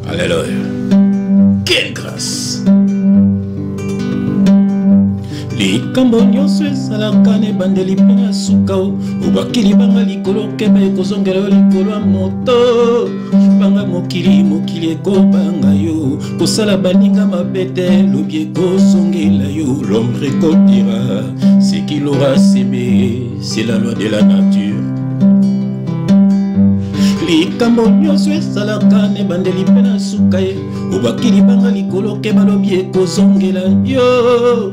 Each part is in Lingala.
Alléluia. Quelle grâce! Likambo nyonso ezalaka na ebandeli mpe na suka. Obwaki libanga likolo, keba, ekozongela yo likolo ya moto. Banga mokili, mokili ekobanga yo. Kosala baninga mabe te, lobi ekozongela yo. L'homme récoltera ce qu'il aura semé, c'est la loi de la nature. Likambo nyonso ezalaka na ebandeli mpe na suka ye. Obwaki libanga likolo, keba, lobi ekozongela yo.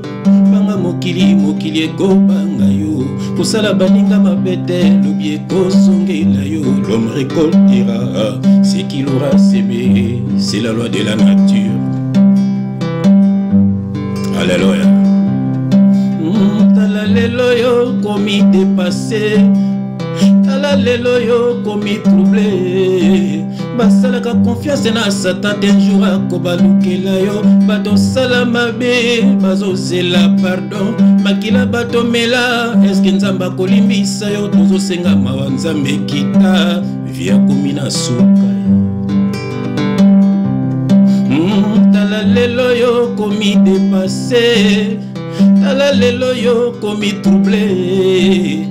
Banga mokili, mokili ekobanga yo. Kosala baninga mabe te, lobi ekozongela yo. L'homme récoltera ce qu'il aura semé, c'est la loi de la nature. Alléluia. Tala lelo yo komi dépassé, tala lelo yo komi troublé. Basalaka confiance na Satan te, jour akobalukela yo. Bato osala mabe bazozela pardon. Makila bato mela, eske Nzambe akolimbisa yo? Tozosenga mawa, Nzambe ekita. Vie akomi na suka. Tala lelo yo komi dépassé, tala lelo yo komi troublé.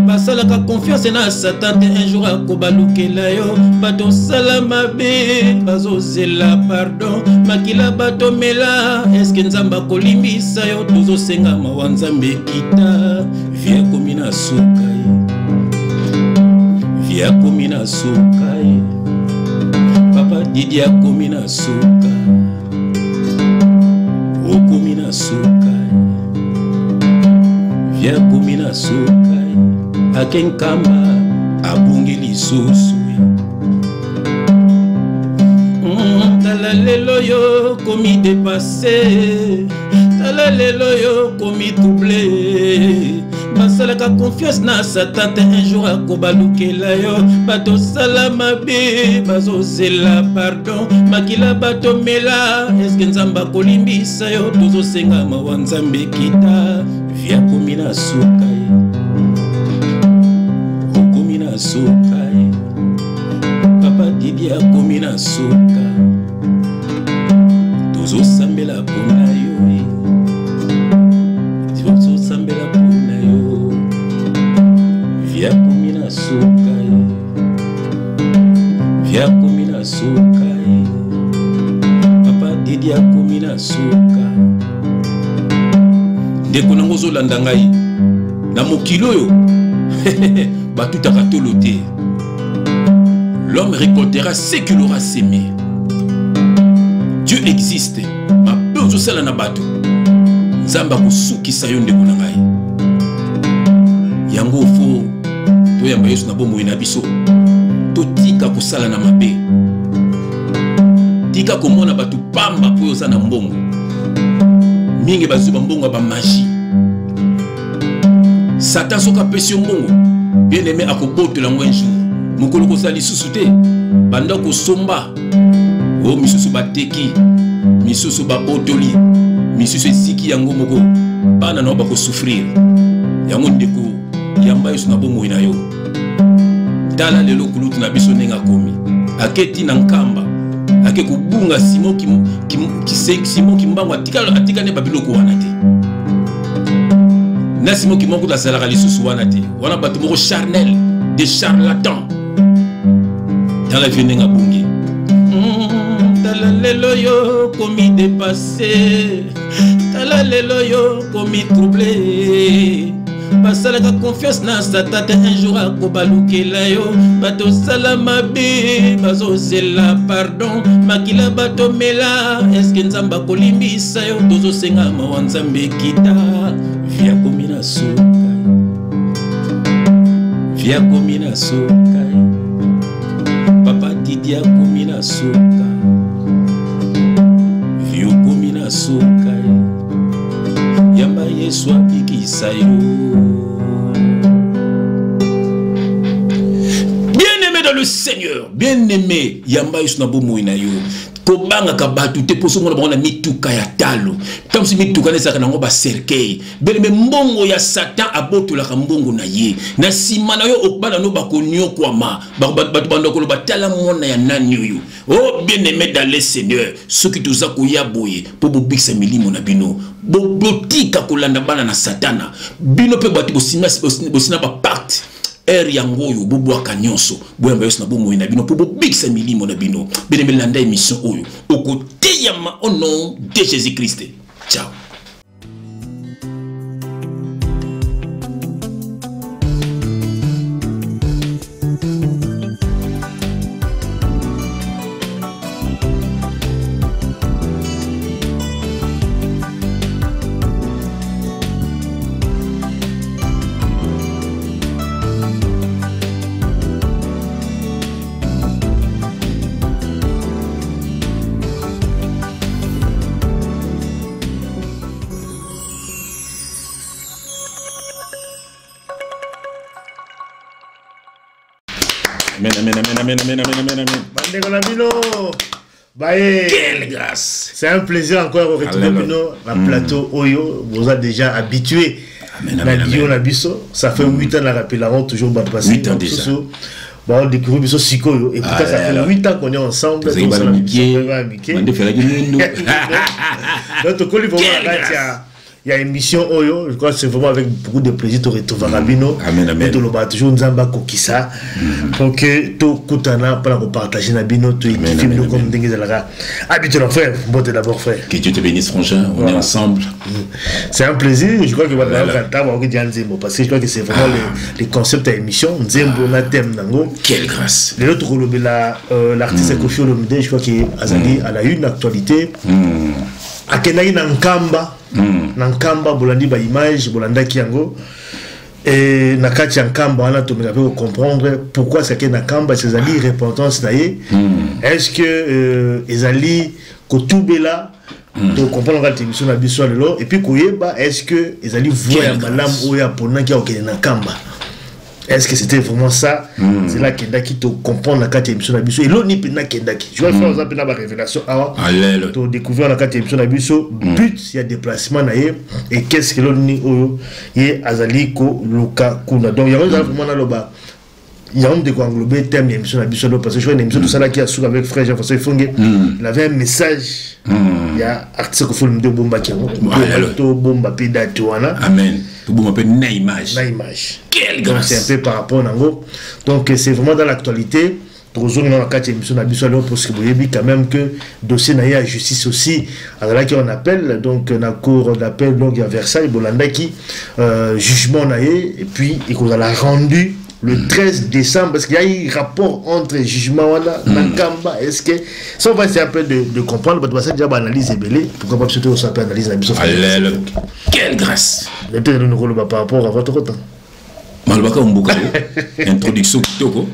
Basalaka confiance na Satan te, un jour akobalukela yo. Bato osala mabe bazozela pardon. Makila bato mela, eske Nzambe akolimbisa yo? Tozosenga mawa, Nzambe ekita. Vie akomi na suka ye, vie akomi na suka ye. Papa Didi akomi na suka, okomi na suka ye. Vie akomi na suka ye. Ake Nkamba, abungi lisusu ye. Tala lelo yo komi dépassé, tala lelo yo komi troublé. Basalaka confiance na Satan te, un jour akobalukela yo. Bato osala mabe bazozela pardon. Makila bato mela, eske Nzambe akolimbisa yo? Tozosenga mawa, Nzambe ekita. Vie akomi na suka ye, okomi na suka ye. Papa Didi akomi na suka. Tozosambela mpona yo ye, tozosambela mpona yo. Vie akomi na suka ye, vie akomi na suka ye. Papa Didi akomi na suka. Ndeko nango ozolanda ngai, na mokili oyo batutaka tolo te. L'homme récoltera ce qu'il aura semé. Dieu existe. Mabe ozosala na bato, Nzambe akosukisa yo, ndeko na ngai. Yango faut toyamba Yesu na bomoi na biso, totika kosala na mabe. Tika komona bato pamba mpo oyo oza na mbongo mingi. Bazwi bambongo ya bamagie. Satan soki apesi yo mbongo, bien aimé, akobotola yango un jour. Mokolo kozala lisusu te. Banda kosomba oyo, misusu bateki, misusu babotoli, misusu esiki yango moko. Bana na yo bakosouffrir yango. Ndeko, yamba Yesu na bomoi na yo. Tala lelo kulutu na biso ndenge akomi, aketi na Nkamba, ake kobunga. Simon Kimbangu atika nde babiloko wana te. Na Simon Kimbangu kutu azalaka lisusu wana te. Wana bato moko charnel, des charlatans. Tala vie ndenge abungi. Tala lelo yo komi dépassé, tala lelo yo komi troublé. Basalaka confiance na Satan te, un jour akobalukela yo. Bato osala mabe bazozela pardon. Makila bato mela, eske Nzambe akolimbisa yo? Tozosenga mawa, Nzambe ekita. Vie akomi na suka, vie akomi na suka. Papa Didi akomi na suka, vie okomi na suka. Yamba Yesu abikisa yo. Bien-aimé dans le Seigneur, bien-aimé, yamba Yesu na bomoi na yo. Kobangaka bato te mpo songona bango na mituka ya talo. Ntango mosusu mituka na ezalaka nango bacercueil. Bien-aimé, mbongo ya Satan abotolaka mbongo na ye. Na nsima na yo bana no bakonyokwama. Bato banda koloba tala mwana ya nani oyo. Oh bien-aimé dans le Seigneur, soki toza koya boye mpo bobikisa milimo na bino, botika kolanda bana na Satana. Bino mpe bato bosina ba pacte heure yango oyo bobwaka nyonso, boyamba Yesu na bomoi na bino mpo bobikisa milimo na bino. Bien-aimé, landa émission oyo, okoteyama au nom de Jésus-Christ. Ciao. Amen, amen, amen, amen, amen, amen, amen, amen. Bandeko na bino, baye. Quelle grâce. C'est un plaisir encore de retrouver bino na plateau oyo, vous êtes déjà habitué. Amen, na amen, bio amen. na biso, ça fait 8 ans na rappelleront toujours bato parce 8 ans déjà. Bon, on découvre biso sikoyo et pourtant Ah, ça fait alors. 8 ans qu'on est ensemble. Tozali Donc, bana ça, mike. ça fait mike. Bande felaki mwindu. Donc, tokoli vraiment Quelle na kati grâce. ya émission oyo, je crois que c'est vraiment avec beaucoup de plaisir to retrouvera bino. Amen, amen. To loba toujours Nzamba kokisa. Donc to kutana pour ko partager na bino, to Amen, édifier amen, bino comme amen. ndenge ezalaka. Habituellement frère, mbote d'abord frère. Que Dieu te bénisse frangin, on Voilà. est ensemble. C'est un plaisir, je crois que Voilà. voilà, on va dire Nzembo parce que je crois que c'est vraiment le concept de l'émission Nzembo na thème nango. Quelle grâce. Les autres kolobela l'artiste Koffi Olomide, je crois qu'il azali à la une actualité. Akendaki na Nkamba. Na Nkamba bolandi ba image bolandaki yango. Et na kati ya Nkamba wana tomeka pe comprendre pourquoi c'est que na Nkamba c'est ezali repentance na ye. Est-ce que ezali kotubela to comprendre kati émission na biso lelo et puis koyeba est-ce que ezali voix ya Quelle malamu grâce. oyo aponaki akokende na Nkamba. Est-ce que c'était vraiment ça? C'est là Kendaki to comprendre la carte émission na biso. Et l'autre ni pena Kendaki. Je vais faire un peu la révélation awa. Alléluia. To découvrir la carte émission na biso. But il y a déplacement na ye et qu'est-ce que l'autre ni oyo ye azali ko luka kuna. Donc il y a vraiment na loba. Il y a un de quoi englober thème émission na biso parce que je vois une émission tout ça là qui a souvent avec frère Jean-François Ifonge. Il avait un message. Il y a artiste ko film de bomba qui a. Alléluia. To bomba pe date wana. Amen. Tout bomba pe na image. Na image. Quelle Donc, grâce. c'est un peu par rapport nango. Donc c'est vraiment dans l'actualité. Tozongi dans la quatrième émission na biso alors parce que vous voyez quand même que dossier na ya justice aussi alors là qui on appelle donc na cour d'appel donc il y a Versailles Bolanda qui jugement na ye et puis il qu'on a rendu le 13 décembre parce qu'il y a eu rapport entre jugement wana na Nkamba. Est-ce que ça on va essayer un peu de comprendre parce que déjà analyse ebelé pourquoi pas surtout ça peut analyse na biso. Alléluia. Quelle grâce. Et peut-être nous nous par rapport à votre côté. Malobaka mboka yo. Introduction kitoko.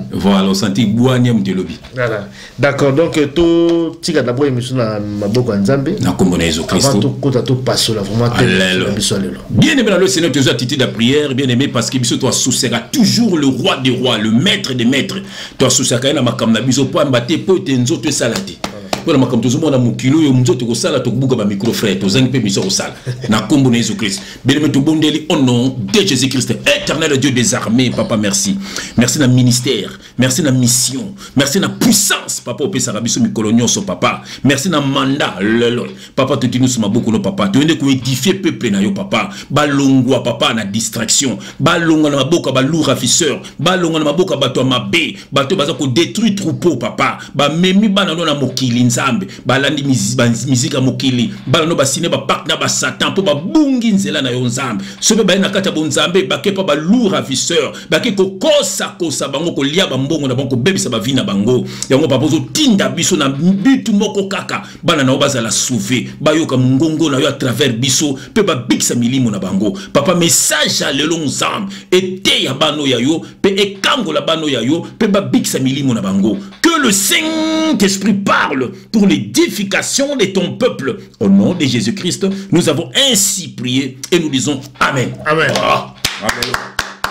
Voilà, on sentit boanya mtelobi. Voilà. D'accord, donc to tika d'abord émission na maboko ya Nzambe. Na kombo na Jésus Christ. Avant to kota to passo la vraiment te Alléluia. na biso lelo. Bien aimé dans le Seigneur, toujours attitude de prière, bien aimé parce que biso toi sera toujours le roi des rois, le maître des maîtres. Toi sera na makambo na biso po ambate po te nzoto esalate. Pour la makambo tozomona mokili oyo nzoto kosala tokobuka ba micro frère tozangi mpe miso kosala na kombo na Jésus Christ. Bien-aimé, tobondeli au nom de Jésus-Christ, éternel Dieu des armées. Papa, merci. Merci na ministère, merci na mission, merci na puissance papa opesaka biso mikolo nyonso papa. Merci na mandat lelo. Papa totini biso maboko no papa. Toyende ko édifier peuple na yo papa. Balongwa papa na distraction, balongwa na maboko ba lourd ravisseur, balongwa na maboko bato ya mabe, bato baza ko détruire troupeau papa. Ba memi bana no na mokili Nzambe, balandi musique ya mokili, bana no basine ba pacte na ba Satan po ba bungi nzela na yo Nzambe. Sope ba na kati ya bonzambe, bake pa ba lourd ravisseur, bake ko kosa kosa bango ko lia ba mbongo na bango ko bebisa ba vie na bango. Yango papa ozo tinda biso na bitu moko kaka, bana na yo bazala sauver, bayoka ngongo na yo à travers biso pe ba bikisa milimo na bango. Papa message ya lelo Nzambe ete ya bano ya yo pe ekangola bano ya yo pe ba bikisa milimo na bango. Que le Saint-Esprit parle pour l'édification de ton peuple. Au nom de Jésus-Christ, nous avons ainsi prié et nous disons Amen. Amen. Ah, amen.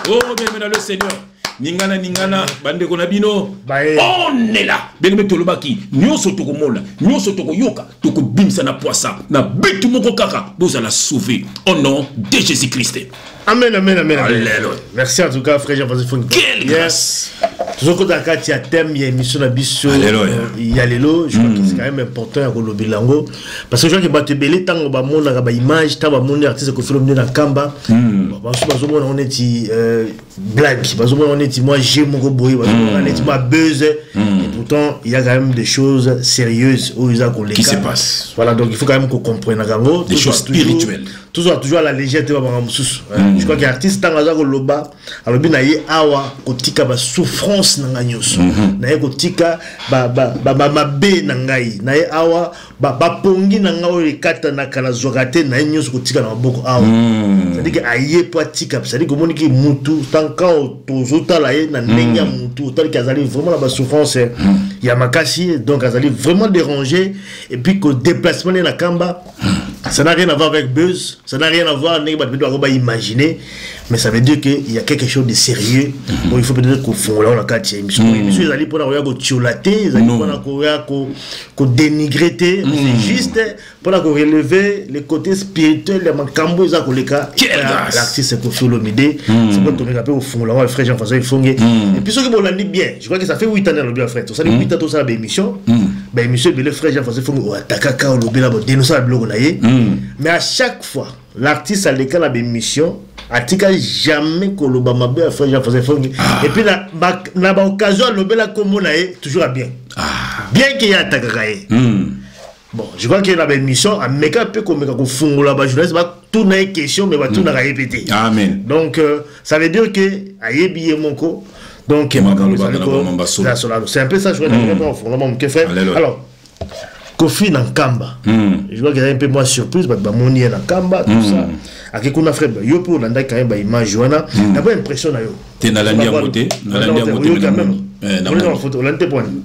Oh, bien-aimé dans le Seigneur. Ningana ningana bandeko na bino. On est là. Bien-aimé tolobaki nyonso tokomona, nyonso tokoyoka, tokobimisa na poisa na bitu moko kaka bozala sauvé au nom de Jésus-Christ. Amen, amen, amen. Alléluia. Merci en tout cas, frère Jean-François Fongi. Quelle grâce. Tozokota na kati ya thème ya émission na biso ya lelo. Je crois que c'est quand même important ya kolobela yango parce que je crois que bato ebele ntango bamonaka baimage, ntango bamoni artiste Koffi Olomide na Nkamba, bamosusu bazomona ngo neti blague, bazomona ngo neti mwa jeu moko boye, bazomona neti mwa buzz, et pourtant il y a quand même des choses sérieuses oyo eza koleka qui se passe. Voilà, donc il faut quand même qu'on comprenne yango. Des choses spirituelles. Toujours toujours à la légère te babanga mosusu. Je crois que artiste ntango aza koloba, alobi na ye awa kotika basouffrance na ngai nyonso, na ye kotika mabe na ngai, na ye awa bapongi na ngai oyo ekatanaka, nazwaka te, na ye nyonso kotika na maboko awa. C'est-à-dire que aye po atika, c'est-à-dire que omoniki mutu quand tozotala ye na ndenge ya mutu, otaliki azali vraiment na basouffrance ya makasi, donc azali vraiment dérangé. Et puis que déplacement na Nkamba, ça n'a rien à voir avec buzz, ça n'a rien à voir ndenge bato mpe ba imaginer, mais ça veut dire que il y a quelque chose de sérieux. Bon, il faut peut-être kofongola na kati ya émission. Émission ezali mpona koya kotiola te, ezali mpona koya kodénigrer te, c'est juste mpona korelever le côté spirituel ya makambo eza koleka l'artiste Koffi Olomide. C'est pour tomeka mpe kofongola ngo, frère Jean-François Ifonge. Et puis soki bolandi bien, je crois que ça fait 8 ans nalobi ya frère, tosali 8 ans tosala baémission, baémission ebele. Frère Jean-François Ifonge oatakaka, olobela, bodénonsa biloko na ye, mais à chaque fois l'artiste aleka na baémission, atika jamais koloba mabe ya frère Jean-François Ifonge. Et puis na baoccasion alobela kombo na ye toujours à bien, bien ke ye atakaka ye. Bon, je crois que na baémission ameka mpe komeka kofungola, bajournaliste batuna ye question, mais batunaka ye mpe te. Amen. Donc ça veut dire que ayebi ye moko. Donc c'est un peu ça, je crois, kofungola mwa moke, frère. Alors Koffi na Nkamba, je crois qu'il y a un peu moins surprise, bato bamoni ye na Nkamba, tout ça, ake kuna. Frère, yo mpe olandaki quand même baimage wana, d'abord impression na yo? Te, nalandi yango te, nalandi yango te. Olandi te pwani?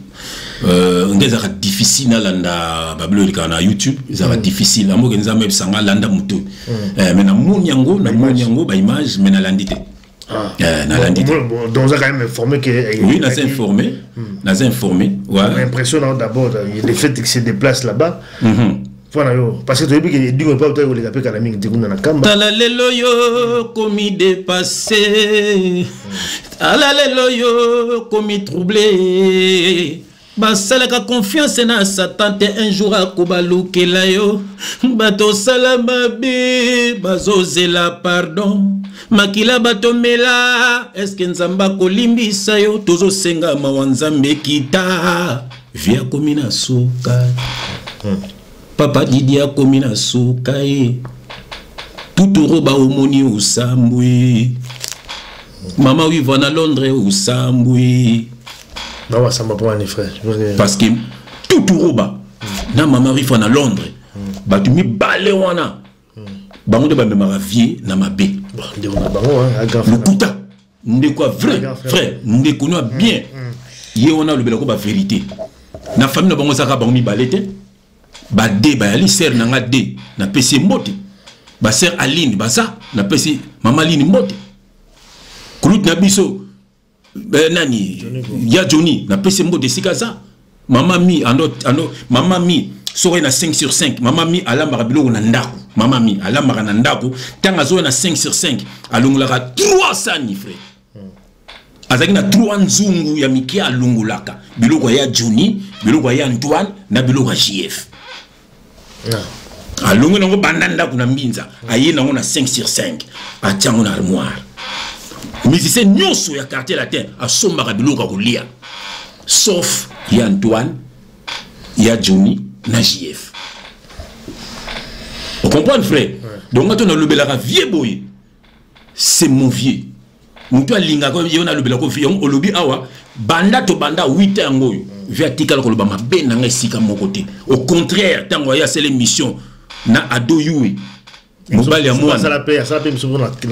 Nde ezalaka difficile nalanda babilo elekaka na YouTube, ezalaka difficile. Amoke Nzambe ebisanga landa motu, mais namoni yango, namoni yango baimage, mais nalandi te. Nalandi te. Donc oza quand même informé que Oui, naza informé, naza informé, ouais. Impressionnant d'abord le fait qu'il se déplace là-bas mpona yo, parce que toyebi ke edingo epa otaki koleka mpe kala mingi te kuna na Nkamba. Tala lelo yo komi dépassé, tala lelo yo komi troublé. Basalaka confiance na Satan te, un jour akobalukela yo. Bato osala mabe bazozela pardon, makila batomela, eske Nzambe akolimbisa yo? Tozosenga mawa Nzambe kita vi akomi na suka. Papa Didi akomi na suka ye tuturo baomoni osambwi, mama Wiva na Londres osambwi. Basamba mpo wani, frère? Parce que tuturoba na mama Rifa na Londres, bato mibale wana, bango nde bamemaka vie na mabe. Ndeko na bango. Lokuta, ndeko ya vrai frère, ndeko no ya bien ye wana alobelako bavérité na famille na bango. Ezalaka bango mibale te, bade bayali sœur na nga de napesi ye mbote, basœur Aline baza, napesi mama Aline mbote, kulutu na biso nani ya Johnny, napesi ye mbote esika aza. Mama mi ando, ando mama mi soki na 5 sur 5, mama mi alambaka biloko na ndako, mama mi alambaka na ndako. Ntango azoya na 5 sur 5, alongolaka 3 sani, frère. Azalaki na 3 nzungu ya mike, alongolaka biloko ya Johnny, biloko ya Antoine na biloko ya JF. Alongoli nango banda ndako na mbinza, aye nango na 5 sur 5, atia yango na armoire. Musicien nyonso ya Quartier Latin asombaka biloko ya kolia sauf ya Antoine, ya Johnny na JF. Ocomprendre, frère? Donc nga to nalobelaka vieux boye, c'est mon vieux, moto alingaka ye, nalobelaka vieux yango. Olobi awa banda tobanda 8 yango oyo, vieux atikala koloba mabe na ngai esika moko te. Au contraire, ntango aye asala émission na Ado Yue, mobali ya mwana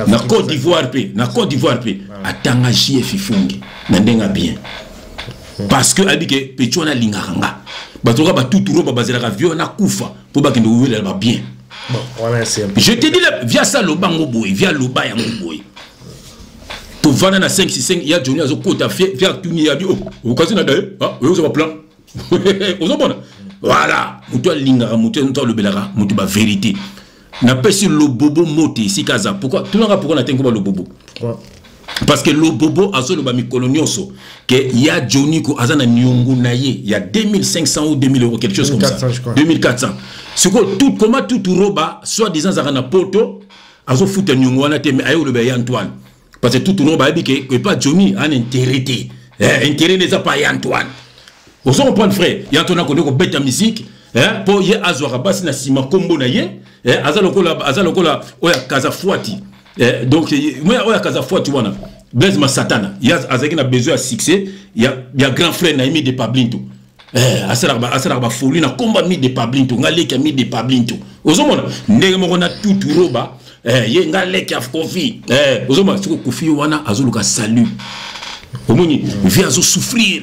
na Côte d'Ivoire mpe, na Côte d'Ivoire mpe atanga JF Ifonge na ndenge bien, parce que ayebi ke petit wana alingaka nga. Bato kaka batuturo bazelaka vieux wana kufa mpo bakende kowelela babien. Je te dis, vieux asa loba yango boye, vieux aloba yango boye. Tovanda na 5 6 5 ya Johnny azokota fie atuni ya bi oh, okasi na daye ah oyo plan. Ozomona voilà, moto alingaka moto, moto alobelaka moto ba vérité. Napesi Lobobo mote esika aza. Pourquoi tunaka pourquoi natengi koba Lobobo? Parce que Lobobo azoloba mikolo nyonso ke ya Johnny ko aza na niongo na ye ya 2500 ou 2000 euros, quelque chose comme ça, 2400. Sikoyo tout comment tout roba soit disant azalaka na poto, azofuta niongo wana te, mais aye oloba ya Antoine parce que tout roba ayebi ke epa Johnny ana intérêt te, intérêt nde eza pa ya Antoine. Ozo comprendre, frère? Ya Antoine akondi kobeta musique mpo ye azwaka basi na nsima nkombo na ye, aza lokola, aza lokola oyo akaza fwati. Donc oyo akaza fwati wana, Blaise Masatana, ye azalaki na besoin ya succès ya grand frère na ye Mi de Pablinto. Asalaka bafoli na komba Mi de Pablinto, nga leki ya Mi de Pablinto. Ozomona ndenge moko na Tutu Roba, ye nga leki ya Kofi. Ozomona siko Kofi wana azoluka salut, omoni vie azosouffrir.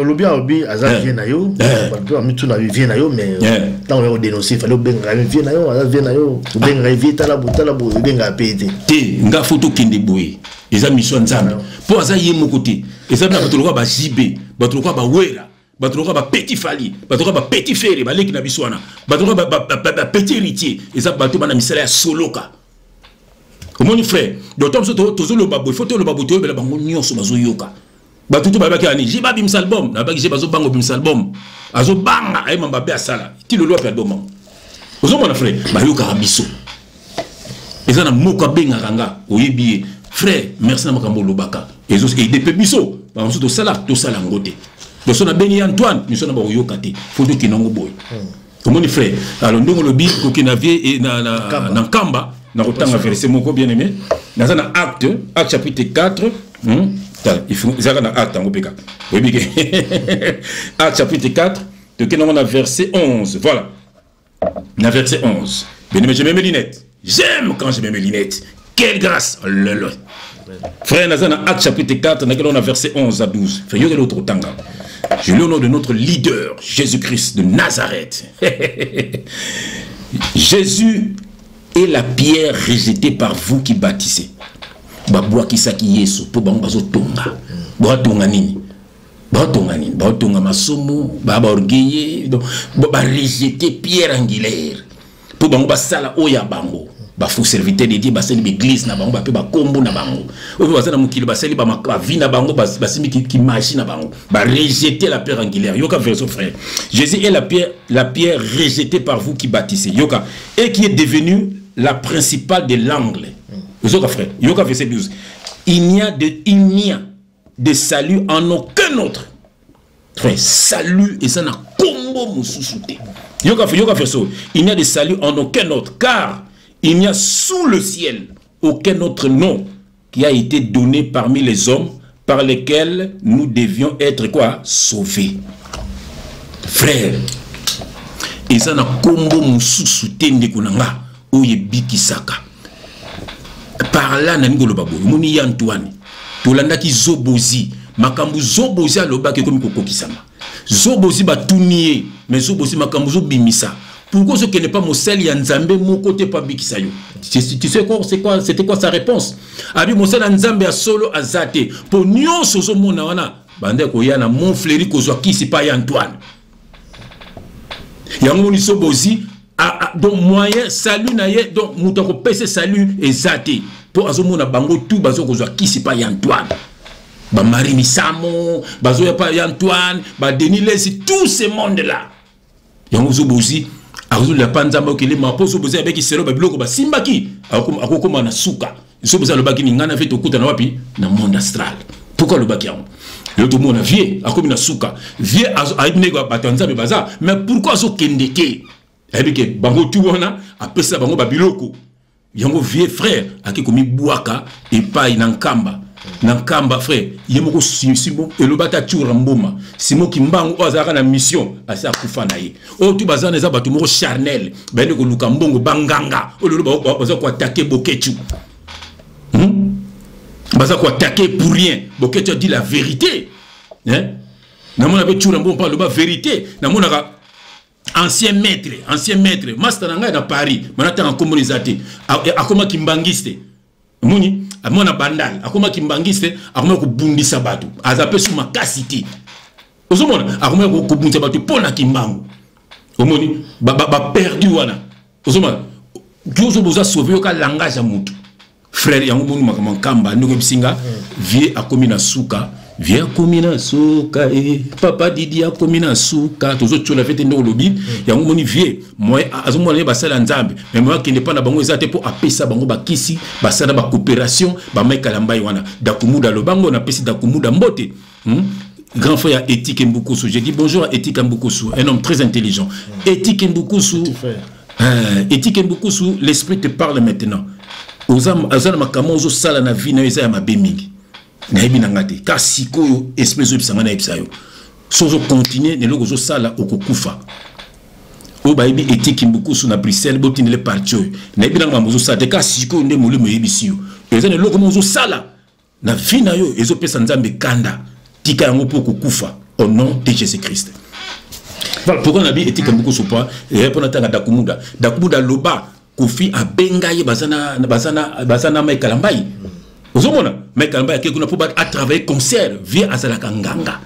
Olobi, alobi aza vie na yo, bato amituna vie na yo, mais ntango ya kodénonce, fallait obengaka vie na yo, aza vie na yo, obengaka vie, tala bo, tala bo, obengaka pe te. Te, nga fo tokende boye, eza mission ya Nzambe, mpo aza ye moko te, eza na bato lokola ba JB, bato lokola bawera, bato lokola bapetit Fally, bato lokola bapetit Ferre, baleki na biso wana, bato lokola bapetit Héritier, eza bato bana misala ya soloka. Omoni, frère? Donc ntango biso tozoloba boye, fo toloba boye, toyebela bango nyonso bazoyoka. Bato to bayebaki ani je babimisa album, nayebaki je bazobanga obimisa album, azobanga ayema mabe asala ti lelo ape album yango. Ozomona, frère, bayokaka biso. Eza na moko abengaka nga, oyebi ye: "Frère, merci na makambo olobaka, ezoaider mpe biso." Bango mosusu tosala, tosala yango te. Donc so nabengi ye Antoine, miso na bakoyoka te, fo tokende yango boye. Omoni, frère? Alors ndenge olobi kokende na vie na Nkamba, na kotanga verset moko, bien aimé, naza na Acte chapitre 4. Ezalaka na Acte yango mpe kaka, oyebi ke Acte chapitre 4, tokende yango na verset 11. Voilà, na verset 11. Bien aimé, je mets mes lunettes, j'aime quand je mets mes lunettes, quelle grâce lelo. Frère, naza na Acte chapitre 4, nakende na verset 11 à 12. Frère, yokele autre otanga. Je lis au nom de notre leader Jésus-Christ de Nazareth. Jésus est la pierre rejetée par vous qui bâtissez. Babwakisaki Yesu mpo bango bazotonga. Batonga nini? Batonga nini? Batonga masumu, baa baorgueilleux. Barejeter pierre angulaire mpo bango basala oyo ya bango. Bafaux serviteur de Dieu basali baeglise na bango, bape bakombo na bango, oyo baza na mokili, basali bavie na bango, basimbi kimagie na bango, barejeter la pierre angulaire. Yoka version, frère: Jésus est la pierre, la pierre rejetée par vous qui bâtissez, yoka, et qui est devenue la principale de l'angle. Yoka, frère, yoka verset 12: il n'y a de salut en aucun autre. Frère, salut eza na kombo mosusu te. Yoka, yoka verset: il n'y a de salut en aucun autre, car il n'y a sous le ciel aucun autre nom qui a été donné parmi les hommes par lesquels nous devions être quoi? Sauvés. Frère, eza na kombo mosusu te, ndeko na nga, oyo ebikisaka. Par là nalingi koloba boye, omoni ye Antoine, tolandaki Zobozi, makambo Zobozi alobaki ekomi kokokisama. Zobozi batuni ye, mais Zobozi, makambo ozobimisa, pourquoi ozokende pa mosali ya Nzambe moko te mpo abikisa yo? Tu sais quoi, c'est quoi, c'était quoi sa réponse? Abi mosali ya Nzambe ya solo aza te, mpo nyonso ozomona wana bande koya na Montfleuri kozwa kisi pa ya Antoine. Yango moni Zobozi, donc moyen salut na ye, donc moto akopesa salut eza te, mpo azomona bango tu bazokozwa kisi pa ya Antoine, bamari Misamo bazoya pa ya Antoine, badenis Lesi, tout ce monde là. Yango Zobozi akozolela pa Nzambe okelema, mpo Zobozi abeki selo babiloko basimbaki, akokóma na suka. Zobozi alobaki ni ngai na vie tokutana wapi? Na monde astral. Pourquoi alobaki yango? Lelo tomona vie akomi na suka, vie ayebi ndenge bato ya Nzambe baza, mais pourquoi azokende te? Ayebi ke bango tu wana apesa bango babiloko yango. Vie, frère, ake komibwaka epai na Nkamba, na Nkamba, frère, ye moko Simo eloba ata Tshoura Mboma, Simo Kimbangu oyo azalaka na mission, asi akufa na ye. Oyo tu baza na eza bato moko charnel, bayende koluka mbongo, banganga oyo lelo baza koattaquer Boketu, Baza koattaquer pour rien. Boketu a dit la vérité, hein? Namona mpe Tshoura Mboma mpo aloba vérité. Namonaka ancien maître, ancien maître, master na ngai na Paris, mana ntanga nkombo eza te, akomaki mbangiste, omoni. Mwana Bandal akomaki mbangiste, akomaki kobundisa bato, aza mpe su makasi te. Ozomona, akomaki kobundisa bato mpo na Kimbangu. Omoni baperdu wana. Ozomona jozo boza sauve, yoka langage ya motu, frère. Yango moni makambo Nkamba, ndenge oyebisi nga, vieux akomi na suka, vieux akomi na suka e papa Didi akomi na suka. Tozotiola fe te, ndenge olobi yango. Moni vieux moye azomona ye basala ya Nzambe, mais moye akende mpa na bango eza te, mpo apesa bango bakisi, basala bacoopération bamaekala mbai wana. Dakumuda alobango, napesi Dakumuda mbote, Grand frère Etike Mbukusu. J'ai dit bonjour à Etike Mbukusu, un homme très intelligent. Etike Mbukusu, Etike Mbukusu, l'esprit te parle maintenant. Oza na makambo ozosala na vie na yo, eza ya mabe mingi. Nayebi na nga te. Car sikoyo esprit ezobisa nga nayebisa yo. So ozocontinue na eloko ozosala, okokufa. Oyo bayebi Etike Mbukusu na Bruxelles, botindele parti oyo. Nayebi nanga makambo ozosala te, car sikoyo nde molimo eyebisi yo. Eza na eloko moko ozosala na vie na yo, ezopesa Nzambe kanda. Tika yango mpo kokufa au nom de Jésus Christ. Voilà pourquoi nabi Etika Mbukusu pa mpo natanga Dakumuda. Dakumuda loba Kofi abenga ye, baza na Mike Kalambai. Ozomona Mike Kalambai ake kuna mpo atravaille concert. Vieux azalaka nganga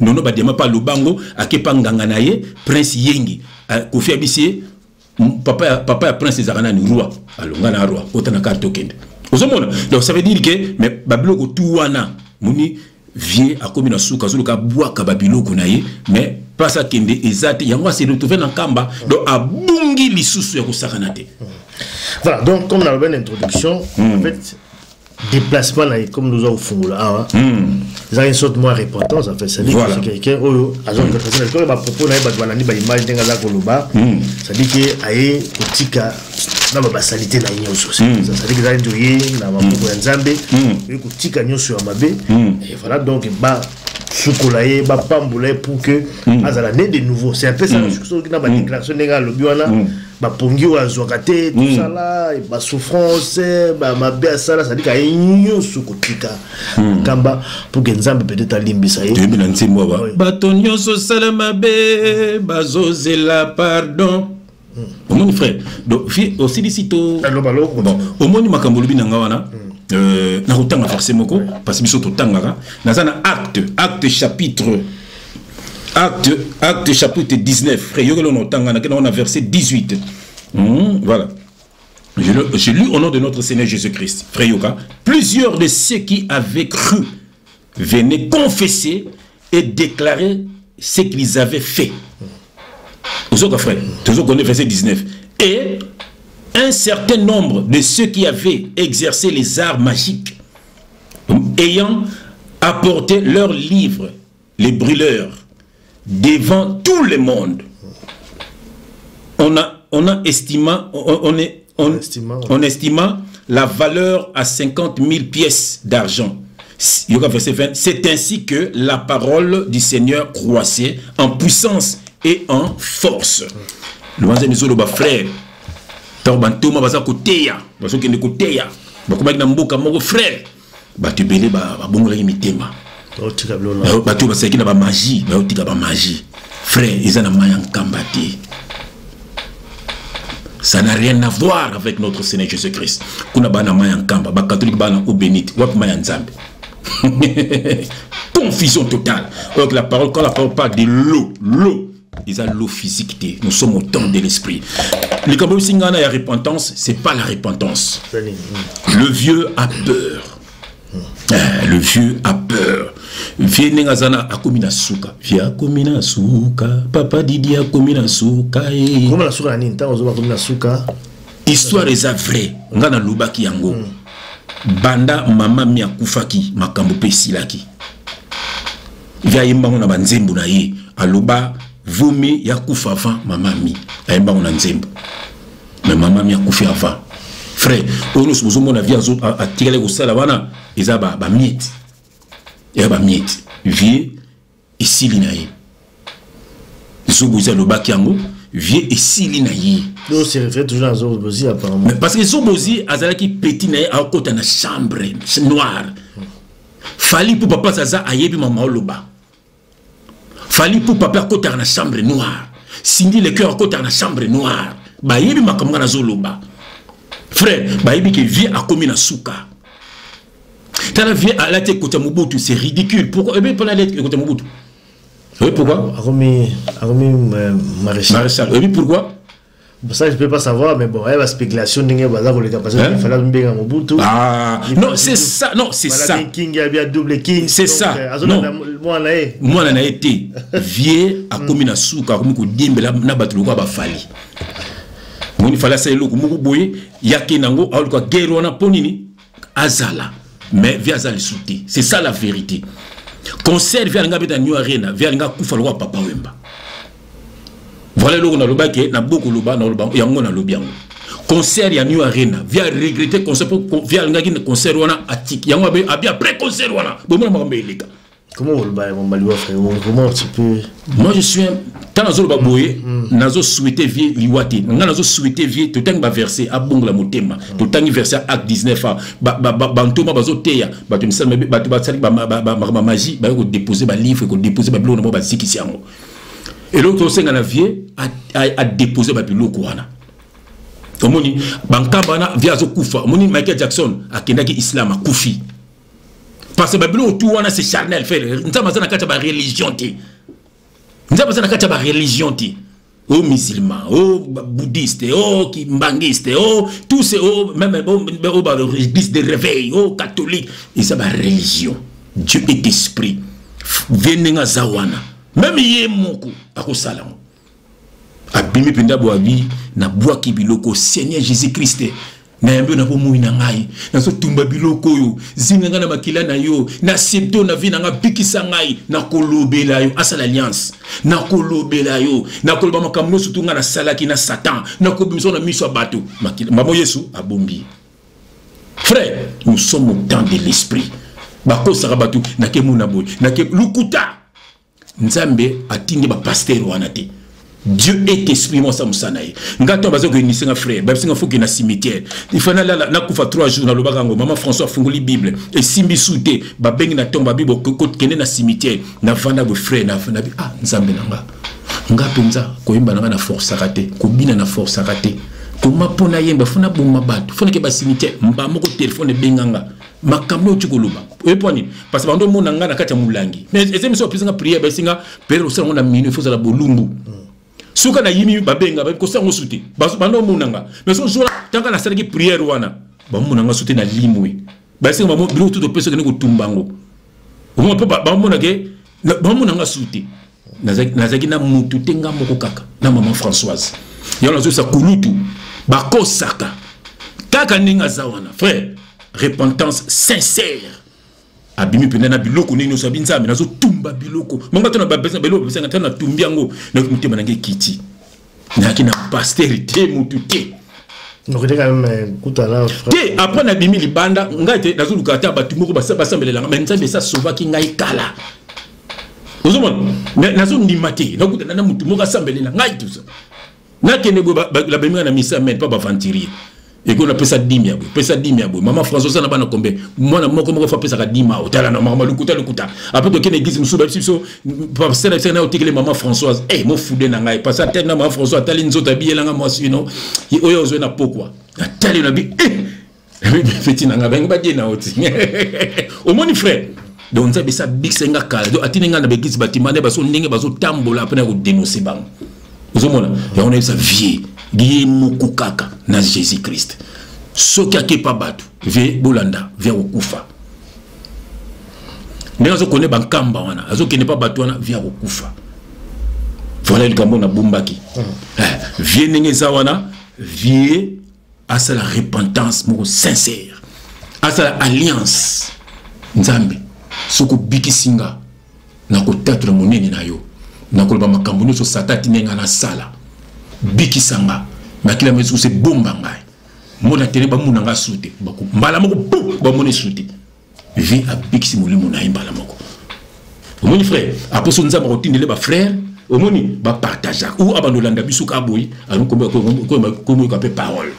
nono badiama mpe alobango, ake mpa nganga na ye Prince Yengi. Kofi abisi ye papa ya Prince ezalaka nani? Roi alonga na roi ota na carte okende. Ozomona, donc ça veut dire que, mais babiloko tu wana, moni vieux akomi na suka, azoluka abwaka babiloko na ye, mais place akende eza te. Yango ase retrouve na Nkamba, donc abungi lisusu ya kosakana te. Voilà, donc comme dans la introduction, en fait, déplacement na ye, comme nous avons fungola awa, eza une sorte mwa repentance en fait. C'est à dire que c'est quelqu'un oyo aza koreprésente bapropos na ye, bato balandi baimage ndenge aza koloba, c'est à dire que aye kotika na babasalite na ye nyonso. C'est-à-dire que ezali nde oye na maboko ya Nzambe, oye kotika nyonso ya mabe. Et voilà, donc basukola ye, bapambola ye pour que azala né de nouveau. C'est un peu ça. Soki na badéclaration ndenge alobi wana, bapongi oyo azwaka te, tosala basouffrance, bamabe asala, c'est-à-dire aye nyonso kotika Nkamba pour que Nzambe peut-être alimbisa ye. Toyebi na nzembo awa, bato nyonso osala mabe bazozela pardon. Omoni frère, donc vieux osilisi to bon, omoni makambo olobi na nga wana, nakotanga verset moko parce que biso totangaka. Naza na acte chapitre acte chapitre 19, frère, yokelo na otanga, nakenda na verset 18. Voilà. Je lis au nom de notre Seigneur Jésus-Christ. Frère Yoka, plusieurs de ceux qui avaient cru venaient confesser et déclarer ce qu'ils avaient fait. Ozoka frère, toujours connaît verset 19. Et un certain nombre de ceux qui avaient exercé les arts magiques, ayant apporté leurs livres, les brûlèrent devant tout le monde. On a estimé, on, est, on estima la valeur à 50 000 pièces d'argent. Verset 20. C'est ainsi que la parole du Seigneur croissait en puissance et en force. Le frère, ntango bantoma baza koteya, bazokende koteya, bakomaki na mboka moko, frère, bato ebele babongolaki mitema. Bato basalaki na bamagie bayotika bamagie. Frère, eza na mai ya Nkamba te, ça n'a rien à voir avec notre Seigneur Jésus-Christ. Kuna bana mai ya Nkamba, bacatholique bana eau bénite, wapi mai ya Nzambe? Confusion totale. Donc la parole, quand la parole parle de l'eau, l'eau eza l'eau physique te. Nous sommes au temps de l'esprit. Likambo osi ngai na ya repentance, c'est pas la repentance. Le vieux a peur. Le vieux a peur. Vieux ndenge aza na, akomi na suka. Vieux akomi na suka, papa Didi akomi na suka. Koma na suka na nini? Ntango ozoba akomi na suka? Histoire eza vrai, nga nalobaki yango. Banda mama mi akufaki, makambo mpe esilaki. Vieux ayembango na banzembo na ye, aloba vomi ya kufa avant mama mi, ayembango na nzembo, mais mama mi akufi avant. Frère, oyo nyonso bozomona vieux atikali kosala wana, eza bamiete, eza bamiete. Vieux esili na ye. Zobozi alobaki yango, vieux esili na ye. Toujours na Zobozi apparemment. Mais parce que Zobozi azalaki petit na ye, akota na chambre noire. Fally mpo papa aza, ayebi mama oloba. Fally mpo papa akotaka na chambre noire. Cindy Le Cœur akotaka na chambre noire. Bayebi makambo nga nazoloba, frère. Bayebi ke vieux akomi na suka. Tala vie alati ekoti ya Mobutu, c'est ridicule. Pourquoi? Ebe mpona alati ekoti ya Mobutu. Oui, pourquoi? Akomi maréchal. Maréchal. Oui, pourquoi? Bon, ça, je peux pas savoir, mais bon, il y a la spéculation, ndenge baza koleka, parce qu'il fallait mbenga Mobutu. Ah, non, c'est ça, non, c'est ça. King, il y a bien double king. C'est ça. Non. Mwana ye. Mwana na ye te. Vie akomi na suka, akomi kodiembela na bato lokola bafali. Moni fali asala eloko moko boye, yake nango, aluka guerre wana mpo nini? Azala. Mais vie aza lisusu te. C'est ça la vérité. Concert vie alinga beta New Arena, vie alinga kufa lokola Papa Wemba. Voilà eloko nalobaki na bokoloba, naloba yango, nalobi yango. Concert ya New Arena, vie aregretter concert po vie alingaki na concert wana, atiki yango abi après concert wana bomona makambo eleka. Comment oloba mobali wa frère? Comment tu peux? Moi, je suis un ntango nazoloba boye, nazosouhaite vie liwa te. Ngai nazosouhaite vie. Totangi baverset, abongola motema. Totangi verset Acte 19 a bantoma bazoteya bato misala mabe, bato basali makambo ya magie, baye kodépose balivre, kodépose babiloko na bango, bazikisi yango. Eloko tosenga na vie, adépose babiloko wana. Omoni bankamba wana, vie azokufa. Omoni Michael Jackson akendaki islam, akufi, parce que babiloko tu wana, c'est charnel, frère. Nzambe aza na kati ya bareligion te. Nzambe aza na kati ya bareligion te. O musulman, o bouddhiste, o kimbangiste, o tous ces, o même o ba église de réveil, o catholique, eza bareligion. Dieu est esprit. Vie ndenge aza wana, même ye moko akosala yango. Abimi mpenza bo abi nabwaki biloko. Seigneur Jésus Christ, nayambi oyo na bomoi na ngai, nazotumba biloko oyo, zinga ngai na makila na yo, na accepte na vie na ngai, bikisa ngai. Nakolobela yo, asala alliance, nakolobela yo, nakoloba makambo nyonso tu ngai nasalaki na Satan, nakobimisa na miso ya bato. Mamo Yesu abombi. Frère, nous sommes au temps de l'esprit. Bakosaka bato, nakemona boye, nake lukuta. Nzambe atindi bapasteur wana te. Dieu est esprit. Mwasa mosala na ye. Nga ntango baza koyinisa nga, frère, babisinga foki na cimetière, ifa nalala, nakufa 3 jours. Nalobaka yango. Mama François afungoli Bible, esimbi su te. Babengi na ntongo, babi kokende na cimetière. Navanda boye, frère, nabi: ah, Nzambe na nga, nga mpenza koyemba na nga na forçaka te, kobina na forçaka te. Koma mpo nayemba, fo naboma bato, fo nake bacimetière. Mba moko telefone ebenganga, makambo oyo koloba oyebi nini? Parce que bando omona nga na kati ya molangi, mais eza miso bapesinga prière, baesinga prière, osala yango na minuit, fo ozala bolumbu. Soki nayimi, babenga kosala yango su te. Bando omona nga, mais so jour tanga nasalaki prière wana, bamona nga su te na limwe. Baesinga biloko tu topesa, okende kotumba yango. Omona mpo bamona ke bamona nga su te. Nazalaki na mutu te, nga moko kaka na mama Françoise. Yango nazoyesa kulutu, bakosaka kaka ndenge aza wana. Frère, repentance sincère, abimi mpenza na biloko ndenge nyonso, abi: Nzambe, nazotumba biloko monga to na biloko bapesanga. Ntango natumbi yango, nayoki motema nange ekiti. Nayaki na pasteur te, mutu te. Te. Après nabimi libanda, ngai te, nazoluka ata bato moko basambelelanga, mais Nzambe esa sauvaki ngai kala. Ozomona, nazondima te nakutana na mutu moko asambelela ngai, tout ça. Nakende boye, babemi ngai na misa men mpa baaventurier eko napesa dîme ya boye, pesa dîme ya boye. Mama François oza na bana kombe? Mwana moko moko fo apesaka dîme. Awa otala na makambo lukuta lukuta. Après tokende église mosusu, bayebisi biso pasteur na biso na otikele mama Françoise e mofude na ngai. Parce atali na mama François, atali nzoto, abiyelanga mwasi ino oyo ozwi na pokwa. Atali na bi feti na ngai, bangi badie na oti. Omoni, frère, donc Nzambe esa bikisa nga kala. Donc atindi ngai na baeglise batima nde baso ndenge bazotambola mpona kodénonce bango. Ozomona yango, nayebisa vie ye moko kaka na Jésus Christ. Soki akepa bato, vie bolanda, vie akokufa. Ndenge azokone bankamba wana, azokende mpa bato wana, vie akokufa. Voilà likambo nabombaki. Vie ndenge eza wana, vie asala repentance moko sincère, asala alliance: Nzambe, soki obikisi nga, nakotatola monene na yo, nakoloba makambo nyonso Satan atindi ngai nasala. Bikisa nga, makila ma Yesu ebomba ngai. Mona tele, bamona nga su te. Mbala moko pu bamona esu te. Vie abikisi molimo na ye mbala moko. Omoni, frère, aposo Nzambe akotindele bafrère. Omoni bapartageaka ou abanda olanda biso ka boye, komoyoka mpe parole.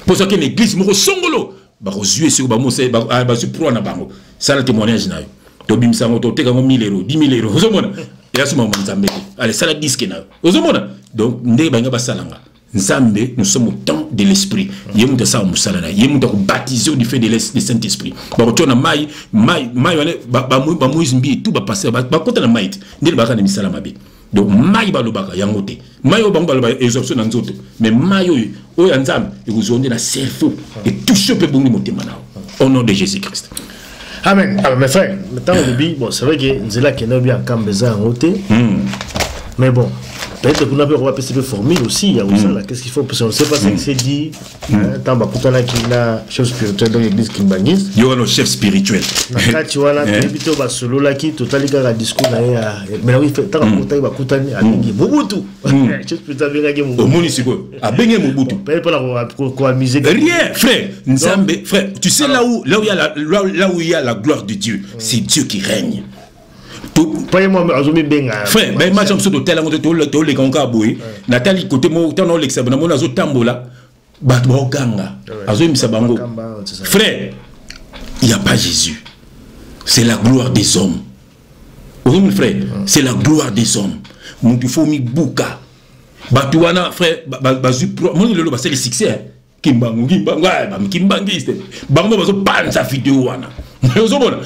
Mpo soki na église moko songolo, bakozwi esiko bazwi proie na bango. Sala témoignage na yo, tobimisa yango, toteka yango 1000 euro, 10 000 euro. Ozomona, eyasoma Nzambe te. Ale, sala disque na yo. Ozomona, donc ndenge balinga basalanga. Nzambe, nous sommes au temps de l'esprit. Ye mutu asala mosala na ye, mutu akobaptize du fait de saint esprit. Bakotia na mai mai mai wana, bamoïse mbi tout bapaster bakota na mai te, ndenge bakaka na misala mabe. Donc mai balobaka yango te, mai oyo bango balobaka ezwa biso na nzoto, mais mai oyo oyo ya Nzambe ekozwa nde na cerveau, etouche mpe bongi motema na yo, au nom de Jésus Christ. Amen. Alors mes frères, ntango olobi, bon, c'est vrai que nzela akende obi ankamba eza yango te, mais bon, peut-être kuna mpe okobapesi mpe formule aussi ya kosala. Qu'est-ce qu'il faut? Parce qu'on ne sait pas ce qui s'est dit ntango bakutanaki na chef spirituel, donc église kimbanguiste. Yo wana chef spirituel. Na kati wana, toyebi te basololaki, totali kaka discours na ye ya, mais ntango akutaki, bakutani, abengi Mobutu, chef spirituel abengaki Mobutu. Omoni sikoyo, abenge Mobutu. Peut-être mpona koamuser. Rien, frère. Nzambe, frère, tu sais, là où il y a la, là où il y a la gloire de Dieu, c'est Dieu qui règne. Frère, ben match mosusu totala yango te, toleka ngo kaka boye. Natali kote moko, ntango naolekisa, namoni azotambola, bato baoganga, azoyembisa bango. Frère, il y a pas Jésus, c'est la gloire des hommes. Ozomoni, frère, c'est la gloire des hommes. Motu fo mibuka bato wana, frère, bazwi moni lelo basali succès. Kimbangu, Kimbangu, bakimbangiste bango bazopanza video wana, ozomona,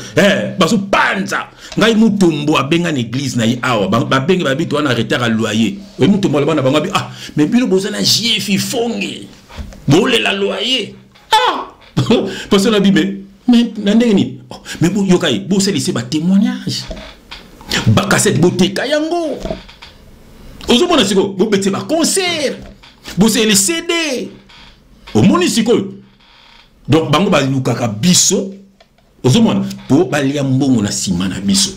bazopanza. Ngai Mutombo abenga na église na ye awa, babenge babi to wana retard ya loyer. Oye Mutombo aloba na bango abi: "Ah, mais bino boza na JF Fonge, bolela loyer." Ah, parce que nabi, mais na ndenge nini? Oh, mais yoka ye, bosalise batémoignage, bacassette, boteka yango. Ozomona sikoyo, bobeti baconcert, bosele CD. Omoni sikoyo, donc bango balukaka biso, ozomona, mpo balia mbongo na nsima na biso.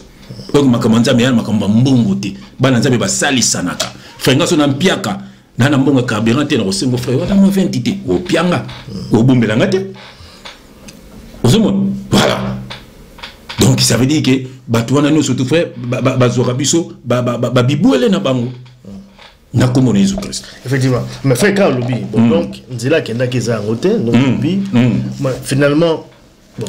Oyo makambo ya Nzambe, ya makambo ya mbongo te. Bana Nzambe basalisanaka. Frère, nga so na mpiaka na mbongo ya carburant te, na kosengo, frère, wana mwa 20 te, opianga, obombelanga te. Ozomona, voilà. Donc ça veut dire que bato wana nyonso tout, frère, bazwaka biso babibwele na bango na kombo na Yesu Christ. Effectivement, mais frère, quand olobi bon, donc nzela akendaki eza yango te, donc olobi finalement, bon,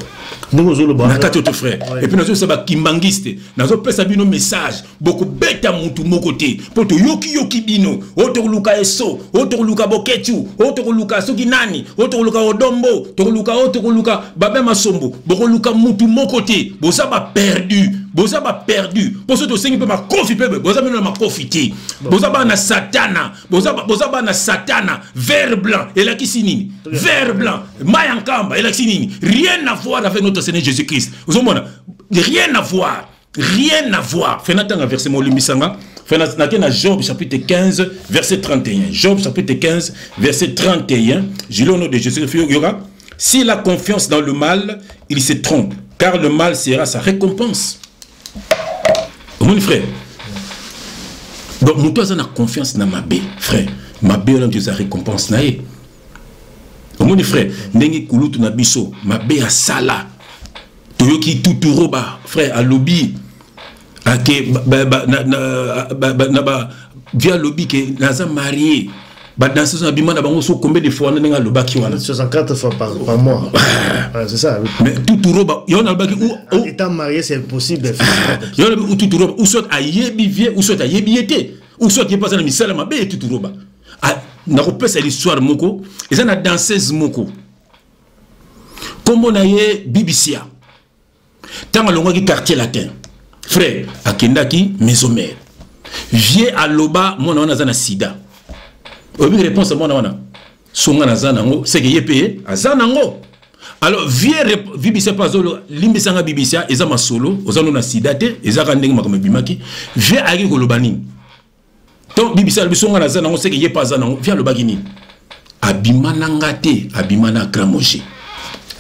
ndenge ozoloba. Na kati oyo, frère, et puis nazopesa bakimbangiste, nazopesa bino message: bokobeta mutu moko te, mpo toyokiyoki bino oyo tokoluka eso, oyo tokoluka Boketu, oyo tokoluka soki nani, oyo tokoluka Odombo, tokoluka oyo, tokoluka Babe Masombo. Bokoluka mutu moko te. Boza baperdu, boza baperdu, mpo so tosengi mpe makofi mpe boza bino na makofi te. Boza bana Satana, boza bana Satana. Vert blanc elakisi nini? Vert blanc, mai ya Nkamba elakisi nini? Rien à voir avec notre Seigneur Jésus Christ. Ozomona, rien à voir, rien à voir. Fe natanga verset, molimbisanga fe, nake na Job chapitre 15 verset 31. Job chapitre 15 verset 31, je lis au nom de Jésus. Yoka: s'il a confiance dans le mal, il se trompe, car le mal sera sa récompense. Omoni, frère, donc moto aza na confiance na mabe, frère, mabe wana nto eza récompense na ye. Omoni, frère, ndenge kulutu na biso mabe asala, toyoki tuturoba, frère, alobi ake na ba vie, alobi ke naza marié, badanseuse na bima na bango so combien de fois wana, ndenge alobaki wana. 64 fois par mois. Ouais, c'est ça. Mais tuturoba yo nalobaki. Étant marié, c'est impossible. Yo nalobi tuturoba, ou soit ayebi vie, ou soit ayebi ye te, ou soit ye mpe aza na misala mabe ye. Tuturoba, nakopesa l'histoire moko. Eza na danseuse moko, nkombo na ye Bibisia. Ntango alongwaki Quartier Latin, frère, akendaki Maison Mère. Vie aloba mwana wana aza na sida. Oyebi réponse ya mwana wana? Songa naza nango, seke ye mpe aza nango. Alors vie Bibisia mpe azolo limbisanga. Bibisia, eza masolo, oza no na sida te, ezaka ndenge makambo ebimaki. Vie ayaki koloba nini? Donc Bibisia alobi songa naza nango, seke ye mpe aza nango. Vie alobaki nini? Abima na nga te, abima na Grand Moger.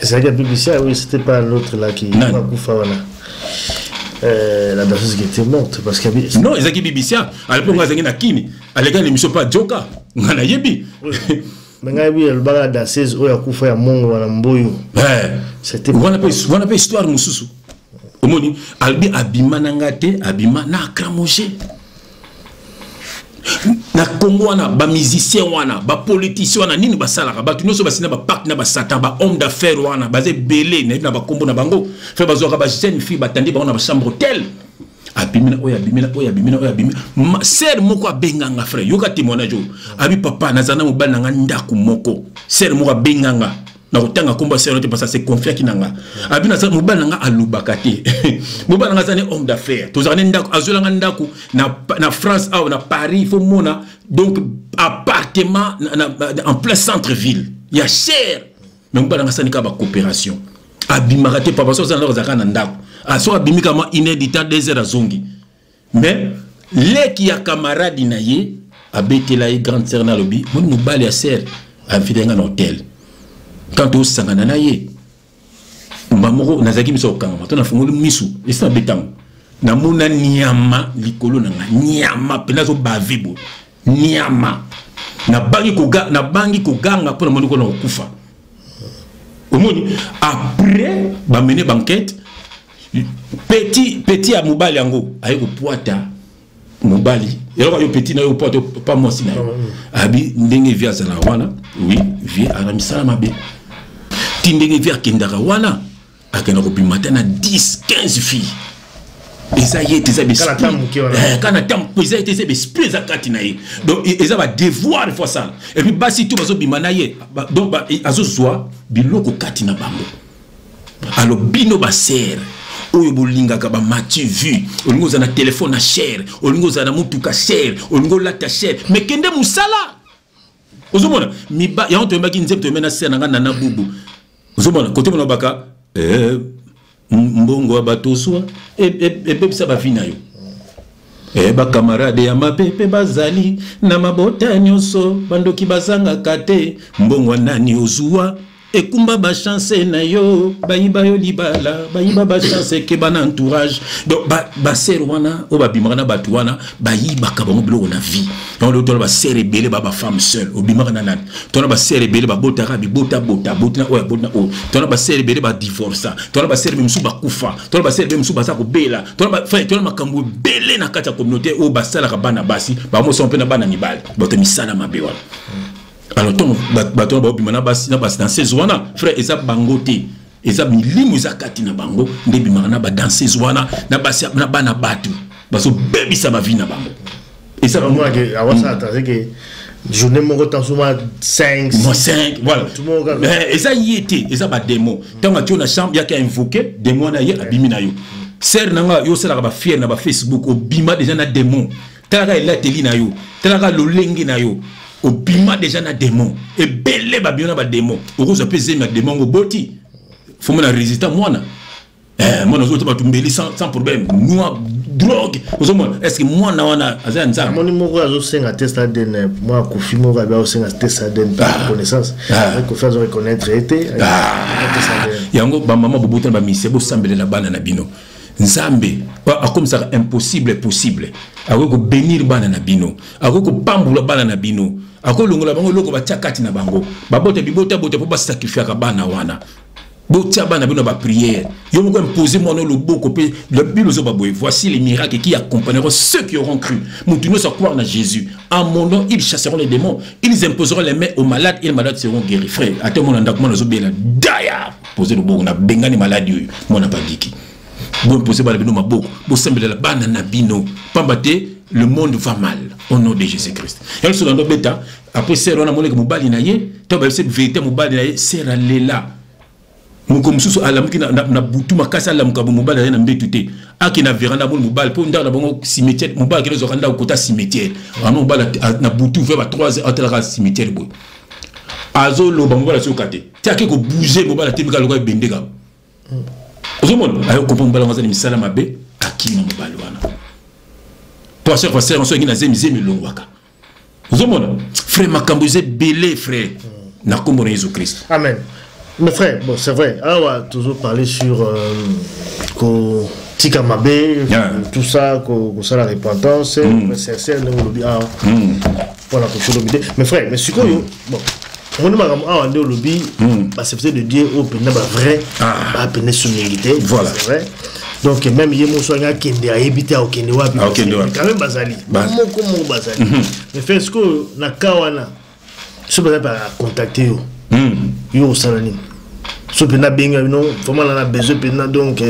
Ezalaki ya Bibisia, oui, c'était pas l'autre là qui akufa wana, la danseuse qui était morte, parce que Non, ezalaki Bibisia. Alepo nga azalaki na Kini, aleka na émission mpe ajoka, nga nayebi. Mais ngai yebi alobaka la danseuse oyo akufa ya mongo wana mboyo. Wana mpe histoire mosusu. Omoni, alobi abima na nga te, abima na Akramoger. Na Congo wana, bamusicien wana, bapoliticien wana, nini basalaka? Bato nyonso basina bapacte na basatan. Bahomme d'affaires wana baza ebele, nayebi na bakombo na bango fe. Bazwaka bajeune fille, batandi bango na bachambre hotel. Abimi na oyo, abimi na oyo, abimi na oyo, abimi. Sœur moko abenganga, frère, yoka témoignage oyo. Abi papa, nazala na mobali na nga ndako moko. Sœur moko abenganga, na kotanga nkombo ya sœur te parce que se confiaki na nga. Abi nazala mobali na nga, alobaka te. Mobali na nga aza ne homme d'affaires, tozalaka ne ndako, azwelanga ndako na France awa na Paris. Il faut mona donc appartement en plein centre ville ya cher, mais mobali na nga asali kaka bacoopération, abimaka te. Papa, so aza na ndako, azalaka na ndako. So abimi kama une heure du temps, 2 heures, azongi. Mais leki ya camarade na ye abetela ye grande sœur na, alobi moni mobali ya sœur invité nga na hôtel. Quand osangana na ye mba moko, nazalaki miso kokangama to nafungoli misu, esi nabetango, namona nyama likolo na nga, nyama mpenza azobave boye, nyama. Nabangi koganga mpo namoni kona kokufa. Omoni, après bamene baenquête, petit ya mobali yango aye kopwata mobali. Eloko yo petit na yo kopwata pa mwasi na yo, abi ndenge vieux azalaka wana, oui, vieux aza misala mabe. Ti ndenge vieux akendaka wana, akenda kobima te na 10 15 filles. Eza ye te, eza kana ta, eza ye te, eza baesprit eza kati na ye. Donc eza badevoir faut asala. Et puis basi to bazobima na ye, donc azozwa biloko kati na bango. Alors bino basœur oyo bolingaka bam'as-tu vu, olingi ozala na telefone na cher, olingi ozala na motuka cher, olingi olata cher, mais kende mosala. Ozomona yango toyembaki nzembo, toyembe na sœur na nga Nana Bubu. Ozomona kote mona baka mbongo ya bato ozwa ebebisa bavi na yo. Bakamarade ya mabe mpe bazali na mabota nyonso, bandoki bazangaka te. Mbongo ya nani ozwa ekumba bachance na yo, bayiba yo libala, bayiba bachance. Ekeba na entourage. Donc basœur wana oyo babimaka na bato wana, bayibaka bango biloko na vie. Yango lelo tona basœur ebele ba bafemme seule. Obimaka na nani? Tona basœur ebele babotaka bibotabota, aboti na oyo, aboti na oyo. Tona basœur ebele badivorsa, tona basœur ebele mosusu bakufa, tona basœur ebele mosusu baza kobela, tona makambo ebele na kati ya communauté oyo basalaka bana basi bamosama mpe na bana mibali, bato misala mabe wana. Alors ntongo bato wana baobima na basi na badanseuse wana, frère, eza bango te, eza milimo eza kati na bango nde ebimaka na badanseuse wana, na basi, na bana bato, bazobebisa bavi na bango. Eza awasala ke journée moko tansoma 5. Mo 5, voilà. Mais eza ye te, eza badémon. Ntango atie na chambre, yaki ainvoqué démon na ye, abimi na yo. Sœur na nga, yo osalaka bafiere na bafacebook, obima déjà na démon. Talaka elateli na yo, talaka lolenge na yo, obima déjà na démon. Ebele babima na badémon. Okozwa mpe zemi ya démon ngo, boti fo mona résultat. Mwana ozota bato mbeli sans problème, noa drogue. Ozomona, est ce que mwana wana aza ya Nzambe? Amoni moko azosenga test ADN. Mwa Kofi moko abi azosenga test ADN par connaissance. Kofi azo reconnaître ye te. Yango bamama bobotana bamise, bosambelela bana na bino. Nzambe akomisaka impossible possible. Akoki kobénir bana na bino, akoki kopambola bana na bino, akolongola bango eloko batia kati na bango. Babota bibotabota mpo basacrifiaka bana wana. Botia bana bino baprière. Yo moko impose mwana loboko mpe Bible ozoba boye: "Voici les miracles qui accompagneront ceux qui auront cru." Motu nyonso acroire na Jésus, en mon nom ils chasseront les démons, ils imposeront les mains aux malades et les malades seront guéris. Frère, ate mona ndako, mwana azobela, daya pose loboko na bengani maladi oyo, mwana babiki. Boimpose bana bino maboko, bosambelela bana na bino, pamba te le monde va mal. Au nom de Jésus Christ. Yango soki ando beta après sœur wana, amonaki mobali na ye to bayebisi vérité mobali na ye. Sœur alela. Moko mosusu alamuki na butu makasi, alamuka bo mobali aye na mbetu te. Ake na veranda, amoni mobali, mpo ndako na bango cimetière. Mobali akende ozwaka ndako kota cimetière. Amoni mobali na butu vers ba 3 heures, atalaka cimetière boye, azoloba, mobali azoyoka te. Ti ake kobouge, mobali atemika lokola ebende kaka. Ozomona, ayo comprendre mobali yango aza na misala mabe, akima mobali wana. Po à chaque fois sœur soki na zemi, zemi elongwaka. Ozomona, frère, makambo eza ebele, frère, na nkombo na Yesu Christ. Amen. Mais frère, bon, c'est vrai, awa toujours parler sur ko tika mabe, tout ça, ko ça la repentance, sincère ndenge olobi awa mpona kosolobi te. Mais frère, mais sikoyo, bon, omoni makambo awa nde olobi, baserviteur de Dieu oyo mpenza bavrai bapene so mingi te. C'est vrai. Donc même ye moso angi akende, ayebi te akokende wapi. Quand même bazali moko moko bazali. Mais frère, sikoyo na ka wana, so bazali bacontacte yo, yo osala nini? So mpenza abengi bino vraiment na besoin mpenza, donc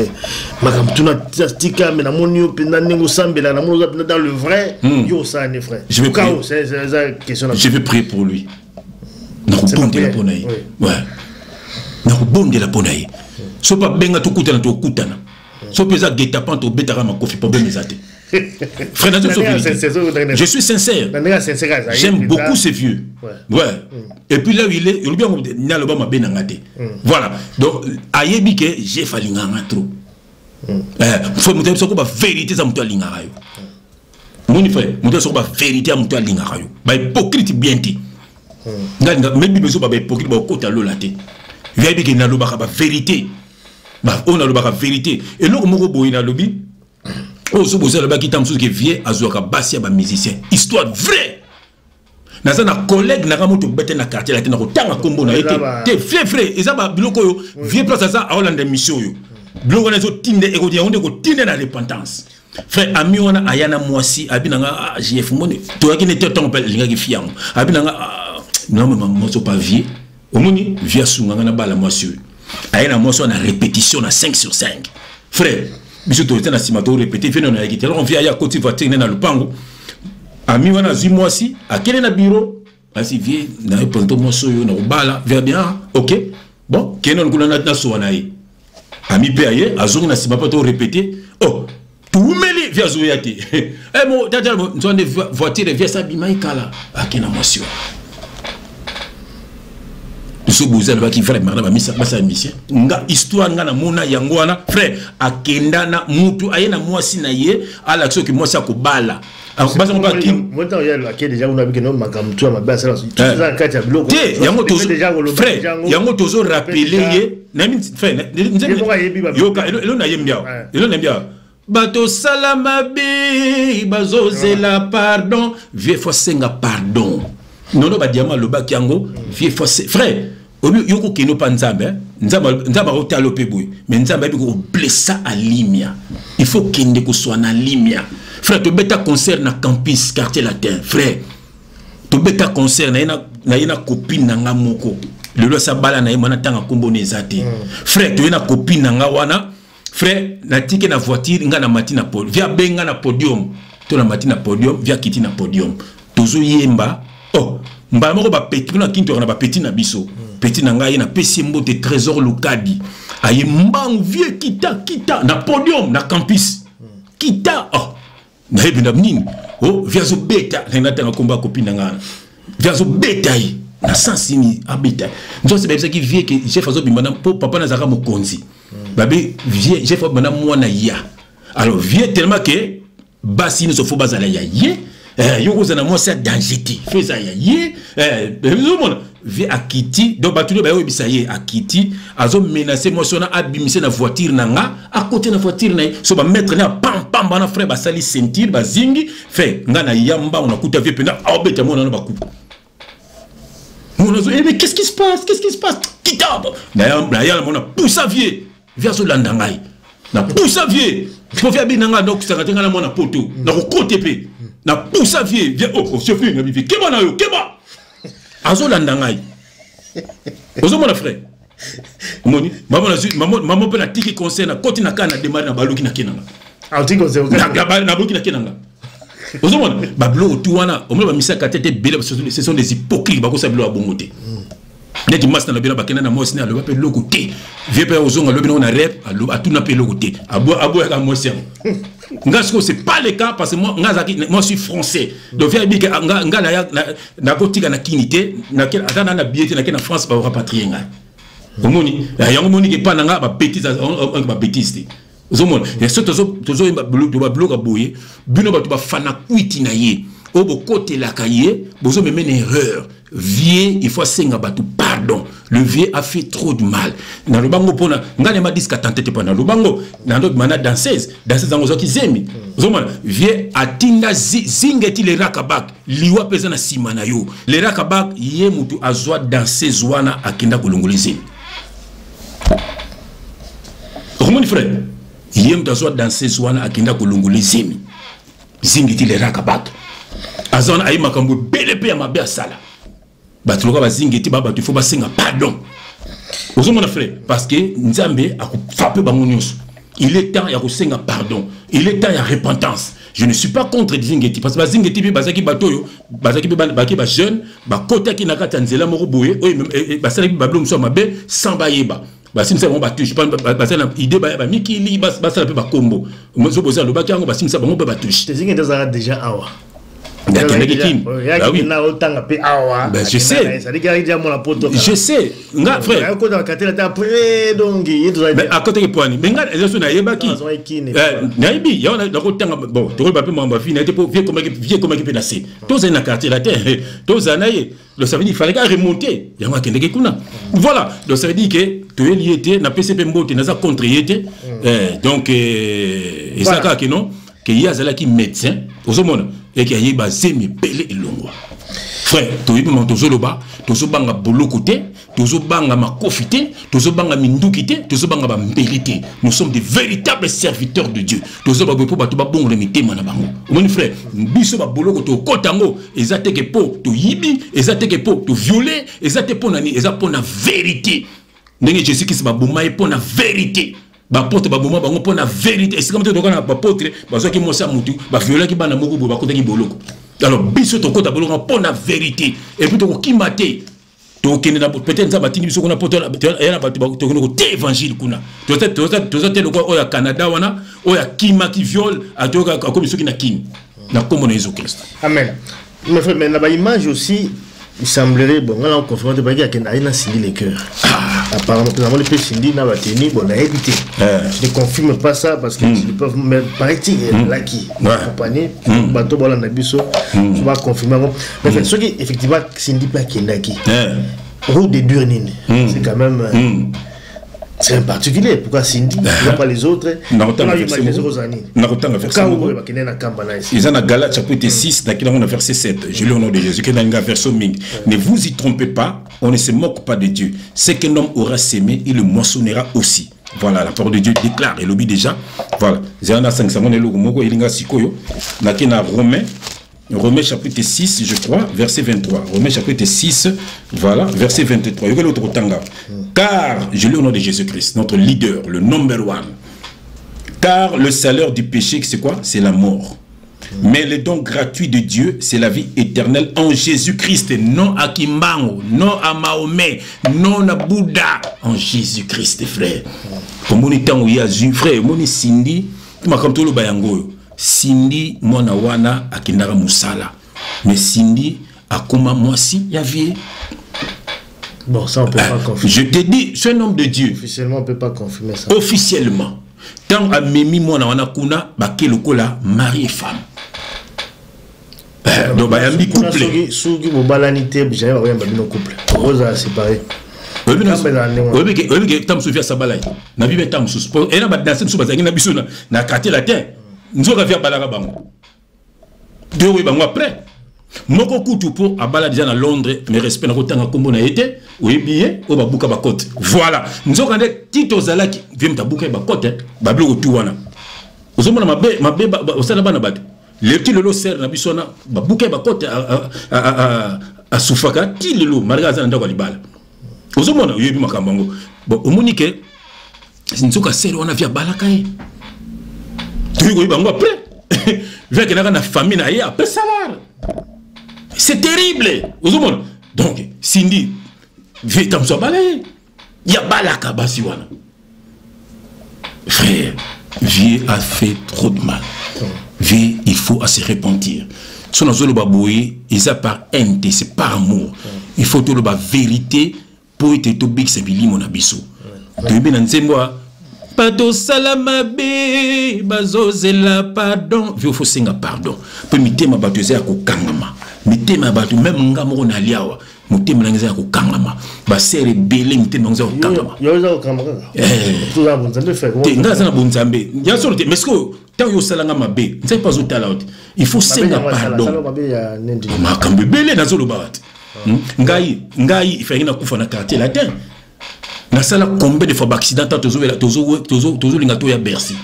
makambo tuna tika, me namoni yo mpenza ndenge osambela, namoni oza mpenza dans le vrai. Yo osala ne frère? Je vais prier. Eza question. Je vais prier pour lui. Nakobondela mpo na ye, ouais, nakobondela mpo na ye. So mpe abenga, tokutana, tokutana. So mpe eza guet-apens, tobetaka makofi, problème eza te. Frère, je suis sincère. J'aime beaucoup ces vieux. Ouais. Et puis là où il est, il y a le mabe na te. Voilà. Donc, ayebi ke Jeff alinganga trop. Faut mutu soko ba vérité za mutu alingaka yo. Moni frère, mutu soko ba vérité ya mutu alingaka yo. Ba hypocrite bien te. Nga mais biso ba hypocrite ba kota lola te. Yebi ke nalobaka ba vérité. Ba on alobaka vérité. Eloko moko boye nalobi, oyo so bozi alobaki ntango mosusu ke vieux azwaka basi ya bamusicien, histoire vrai. Naza na collègue nanga moto bete na quartier la te, na kotanga nkombo na ye te te. Vrai, vrai, eza babiloko oyo vieux place aza aolanda émission oyo. Biloko wana ezotinda, ekoti yango nde ekotinda na repentance. Frère, ami wana aya na mwasi, abi nanga: "Ah, JF, moni toyaki ne te." Ntango mpe alingaki fi yango, abi nanga: "Namema mwasi pa vieux." Omoni, vieux asunganga na bala mwasi oyo. Aye na mwasi wana na répétition na 5 sur 5. Frère, biso toza na nsima, torépété, vieux nano ayaki te. Alors vieux aya, akoti voiture ne na lopango. Ami wana azwi mwasi, akende na bureau asi: "Vieux, na ye présente mwasi oyo na kobala." Vieux bien: "Ah, ok, bon, kende kuna nasowa na ye." Ami mpe aye, azongi na nsima mpo torépété. Oh, tuumeli, vieux azoya te. Eh, mo tata nzwa nde voiture vieux asabima ekala, ake na mwasi wana. Biso bozi alobaki vrai marna basala mission. Nga histoire nga namona yango wana. Frère, akenda na mutu aye na mwasi na ye, alakisi oki mwasi akobala. Te, yango frère, yango tozorappeler ye. Frère, yoka elo nayembi awa, elo nayembi awa: bato sala mabe bazozela pardon. Vieux faut asenga pardon. Nono badiama alobaki yango. Vieux faut, frère, obi yo kokende mpa Nzambe, Nzambe akotala mpe boye, mais Nzambe ayebi koblessa alimia. Il faut kende koswa na limia. Frère, tobeta concert na Campus, Quartier Latin. Frère, tobeta concert na ye na copine na nga moko. Lelo asa bala na ye mwana, ntanga nkombo na eza te. Frère, toye na copine na nga wana. Frère, natiki na voiture, nga na mati na podium. Vieux abenga na podium, to na mati na podium, vieux akiti na podium, tozoyemba. Oh, mbala moko bapeti mpona kini, toyaka na bapeti na biso. Peti na ngai ye, napesi ye mbote, Trésor Lukadi. Aye mbangu: "Vieux, kita, kita na podium na Campus, kita." Oh, nayebi na nini. Oh, vieux azobeta ndenge natanga nkombo ya copine na ngai wana. Vieux azobeta ye na sens nini? Abeta nzonse. Bayebisaki vieux ke chef azobima na mpo papa nazalaka mokonzi. Babe vieux, chef abima na mwana ya. Alors vieux, tellement ke basi nyonso faut bazala ya ye, yo kozala na mwasi ya danger te, faut ezala ya ye. Ozomona vieux akiti, donc bato nde bayoyebisa ye akiti, azomenace mwasi wana abimise na voiture na nga, akote na voiture na ye. So bamaître ne apampam wana, frère, basali ceinture, bazingi fe. Nga na ya mbango, nakuta vieux mpenza aobeta mwana wana bakupa. Mwana azo: "Eh, mais qu'est-ce qui se passe? Qu'est-ce qui se passe? Kita." Naya mona pusa vieux. Vieux azolanda ngai, na pusa vieux po vieux abina ngai, ndokisaka te ngai na mwana poto nakokote mpe na pusa vieux. Vieux: "Oh, chef na vieux, keba na yo, keba." Azolanda ngai. Ozomona frère, omoni mama nazwi mama mpe natiki conseil, nakoti na kaka na démarre, na baluki, nake nanga, nabaluki, nake nanga. Ozomona babiloko tu wana, omona bamisaka te te ebele. Ce sont des hypocrites, bakosala biloko ya bongo te. Neti masi na lobi, bakenda na mwasi ne, aloba mpe eloko te. Vieux mpe ozonga alobi nango na rep, atuna mpe eloko te, aboyaka mwasi yango. Nga sikoyo, c'est pas le cas, parce que moi, nga azalaki, moi suis français. Donc vieux ayebi ke nga naya nakotika na kini te, ata na billet te, nake na France, barapatrie ngai. Omoni yango, omoni ke epa na nga babêtise, babêtise te. Ozomona so tozoyemba babiloko ya boye, bino bato bafana kwiti na ye oyo bokotelaka ye, bozomeme na erreur. Vieux, il faut asenga bato pardon. Le vieux a fait trop du mal. Nalobango mpona ngai nayema disque atante te, mpo nalobango nandobima na danseuse. Danseuse yango ozwaki zemi. Ozomona vieux atinda zingeti le rakabak, liwa mpe eza na nsima na yo. Le rakabak, ye motu azwa danseuse wana, akenda kolongola zemi. Okomoni frère, ye moto azwa danseuse wana, akenda kolongola zemi. Zingeti le rakabak aza wana, aye makambo ebele mpe ya mabe asala. Bato loka bazingi ete ba bato, il faut basenga pardon. Ozomona, frère, parce que Nzambe akofrapper bango nyonso. Il est temps ya kosenga pardon, il est temps ya repentance. Je ne suis pas contre Zingeti, parce que bazingeti mpe bazalaki bato oyo bazalaki mpe baki bajeune, bakotaki na kati ya nzela moko boye oyo basalaki babilo mosusu ya mabe sans bayeba. Basimisa bango batouche, basala na idée baya bamikili, basala mpe bakombo zobozi alobaki yango, basimisa bango mpe batouche. Zingeti azalaka déjà awa. Akendaki Kini. Bah oui. Otanga mpe awa. Ben, je sais. Je sais. Nga, frère. Mais akotaki poani. Mais nga eza so nayebaki. Nayebi, yango nakotanga, bon, tokoyeba mpe makambo ya vie na ye te, mpo vie ekomaki mpe na se. Tozali na quartier la te. Tozala na ye. Donc ça veut dire qu'il fallait remonter. Yango akendeki kuna. Voilà. Donc ça veut dire que toyeli ye te, napesi mpe mbote, naza contre ye te. Donc eza kaka ke non, ke ye azalaki médecin, ozomona, eke ayeba zemi ebele elongwa. Frère, toyebi ma tozoloba, tozobanga boloko te, tozobanga makofi te, tozobanga minduki te, tozobanga bambeli te. Nous sommes des véritables serviteurs de Dieu. Tozoba boye mpo bato babongola mitema na bango. Omoni, frère, biso baboloko tokota yango eza te ke mpo toyibi, eza te ke mpo toviole, eza te mpo na nini, eza mpo na vérité. Ndenge Jésus Christ baboma ye mpo na vérité, baapôtre baboma bango mpo na vérité. Esika moto toka na baapôtre bazwaki mwasi ya mutu, baviolaki bana moko boye, bakotaki boloko. Alors biso tokota boloko mpo na vérité et puis tokokima te. Tokende na peut-être Nzambe atindi biso kuna mpo ya na bato, tokende kote évangile kuna. Toza te lokola oyo ya Canada wana oyo akimaki viol, akomi soki na Kini. Na nkombo na Yesu Christ. Amen. Mais frère, mais na baimage aussi, il semblerait, bon, nga na confirme te, baki akende aye na Cindy Le Cœur. Apparemment namoni mpe Cindy na bateni. Bon, nayebi te, je ne confirme pas ça parce que je ne peux, mais paraît-il ezalaki accompagné. Bato bolanda biso so baconfirme yango. Mais frère, soki effectivement Cindy mpe akendaki, okodéduire nini? C'est quand même c'est un particulier. Pourquoi Cindy? Pourquoi pas les autres? Nakotanga verset. Eza na Galates chapitre 6, nakilango na verset 7. Je lis au nom de Jésus, ke nalinga verset mingi. Ne vous y trompez pas, on ne se moque pas de Dieu. Ce qu'un homme aura semé, il le moissonnera aussi. Voilà, la parole de Dieu déclare, elobi déjà. Voilà, zela na sangisango na eloko moko elinga sikoyo. Nake na Romain, Romains chapitre 6, je crois, verset 23. Romains chapitre 6, voilà, verset 23. Il y a l'autre tanga. Car, je lis au nom de Jésus-Christ, notre leader, le number one. Car le salaire du péché, c'est quoi? C'est la mort. Mais le don gratuit de Dieu, c'est la vie éternelle en Jésus-Christ. Non à Kimbangu, non à Mahomet, non à Bouddha. En Jésus-Christ, frère. Comme on est où il y a frère, mon Cindy, comme tout le bayango. Cindy mwana wana akendaka mosala, mais Cindy akoma mwasi ya vie. Bon, ça, on peut pas confirmer. Je te dis, c'est un homme de Dieu. Officiellement, on peut pas confirmer ça. Officiellement, ntango amemi mwana wana kuna, bake lokola mari et femme. Donc bayambi couple. Soki bobalani te, jamais bakoyamba bino couple, ozala séparé. Oyebi ke ntango mosusu vie asabala ye na bibe, ntango mosusu po ena badanse mosusu bazalaki na biso na quartier latin, nzoka vie abalaka bango te. Oyo bango après moko kutu mpo abala déjà na Londres. Mais respect, na kotanga nkombo na ye te, oyebi ye, oyo babuka bakote. Voilà, nzoka nde ti tozalaki vie, moto abuka ye bakote, babiloko tu wana. Ozomona mabe mabe osala bana bato leti lelo. Sere na biso wana babuka ye bakote, asufaka ti lelo malgré aza na ndako ya libala. Ozomona, oyebi makambo yango. Bon, omoni ke nzoka sere wana vie abalaka ye. Toyi koyeba yango après. Vie akendaka na famille na ye après salaire. C'est terrible. Ozomona, donc Cindy, vie ta mosu abala ye, ya balaka basi wana. Frère, vie a fait trop de mal. Vie, il faut à se repentir. So nazoloba boye, eza par haine te, c'est par amour. Il faut toloba vérité mpo ete tobikisa bilimo na biso. Toyebi na nzembo ya bato osala mabe bazozela pardon. Vie, ofo senga pardon mpo mitema bato eza ya kokangama. Mitema ya bato, même nga moko nalia awa, motema nanga eza ya kokangama. Basere ebele, mitema yango eza ya kokangama. Te, nga aza na bonzambe ya solo te. Mais sikoyo, ntango yo osalanga mabe, Nzambe mpe azotala yo te. Il faut senga pardon. Makambo ebele nazoloba te. Ngai ifalaki nakufa na quartier latin. Nasala combien de fois baaccident ta tozolinga toya Bercy.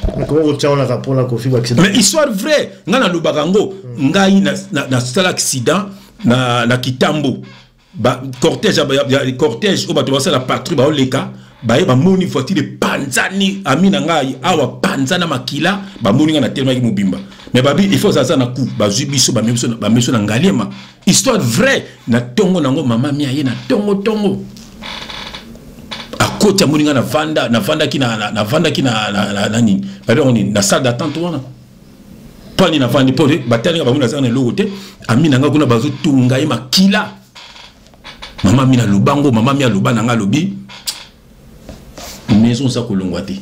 Mais histoire vraie, ngai nalobaka yango. Ngai nasala accident na Kitambo. Ba cortège ya cortège oyo bato basala patrouille baoleka, baye bamoni voiture epanzani, ami na ngai awa panzana makila, bamoni ngai natelemaki mobimba. Mais babi il faut aza na coup, bazwi biso, bamemi biso na Ngaliema. Histoire vraie, na tongo nango mama mi aye na tongo tongo. Akoti amoni ngai navanda, navandaki na navandaki na na nini, babi yango nini, na salle d'attente wana. Mpo ani navandi mpo batali nga, bango nazanga na eloko te. Ami na ngai kuna bazotunga ye makila. Mama mi naloba ngo, mama mi aloba na ngai, alobi maison oza kolongwa te,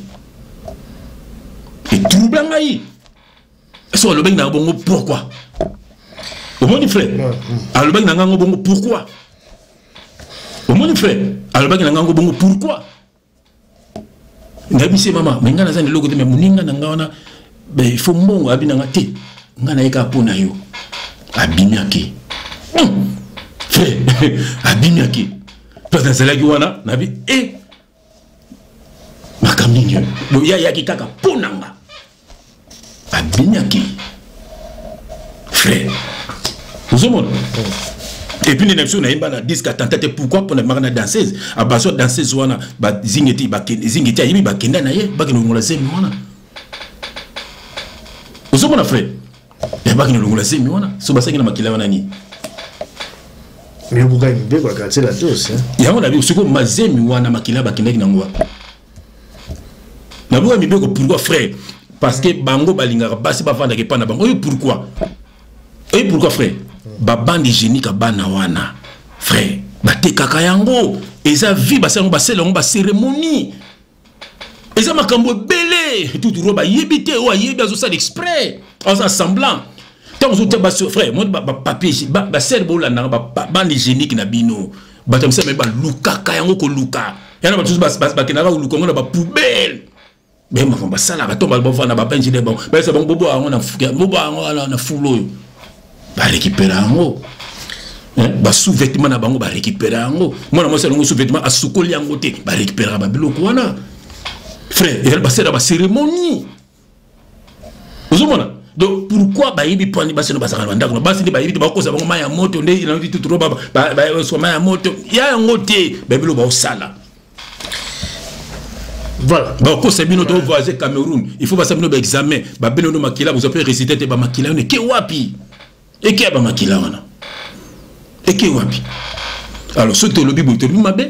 etroubla ngai. So alobaki na bongo pourquoi? Omoni frère, alobaki na ngai ngo bongo pourquoi? Omoni frère, alobaki na ngai ngo bongo pourquoi? Nayebisi mama, me ngai naza na eloko te, me moninga na ngai wana il faut mbongo. Abi na ngai te, ngai nayeka mpo na yo. Abimi ake, frère, abimi ake. Place nazalaki wana, nabi e makambo nini oyo? Ye ayaki kaka mpo na nga, abimi ake, frère, ozomona. Et puis nde na biso nayemba na disque attentat te. Pourquoi? Mpo nabimaka na danseuse, abazwa danseuse wana bazingeti, zingeti ayebi, bakenda na ye, bakende longola zemi wana. Ozomona frère, bakende longola zemi wana, so basangi na makila wana nini? Miyobuka mibeko ya quartier la tous. Yango na biso sikoyo mazemi wana makila bakendaki nango wana, nabuka mibeko. Pourquoi, frère? Parce que bango balingaka basi bavandaka epai na bango. Oyo pourquoi? Oyo pourquoi, frère? Babande hygiénique ya bana wana, frère, batekaka yango, eza vie, basala yango, basala yango bacérémonie, eza makambo ebele. Tuturo bayebi te, oyo ayebi azosala exprès, aza semblant. Ntango ozotia basi, frère, moi bapapier basere bolandaka babande hygiénique na bino, bato ya misala balukaka yango koluka yana, bato mosusu bakendaka koluka yango na bapoubelle. Be makambo basalaka to bavanda bapenjile bango, bayesa bango bobo yango na bobo yango na fulu oyo, barécupéra yango, basous-vêtement na bango, barécupéra yango. Mwana mwasi alongo sous-vêtement, asukoli yango te, barécupéraka babiloko wana, frère, ezali basala bacérémonie. Ozomona? Donc pourquoi bayebi mpani basi no bazalaka na bandako na basi nde bayebi te, bakokosa bango mai ya moto nde nayoki tuturo baswa mai ya moto ya yango te, bayebi lo baosala. Voilà. Bakosa bino to voyager Cameroun, il faut basala bino baexamen, babino no makila, bozwa mpe résultat te. Bamakila wana eke wapi? Eke ya bamakila wana eke wapi? Alors soki tolobi boye, tolobi mabe.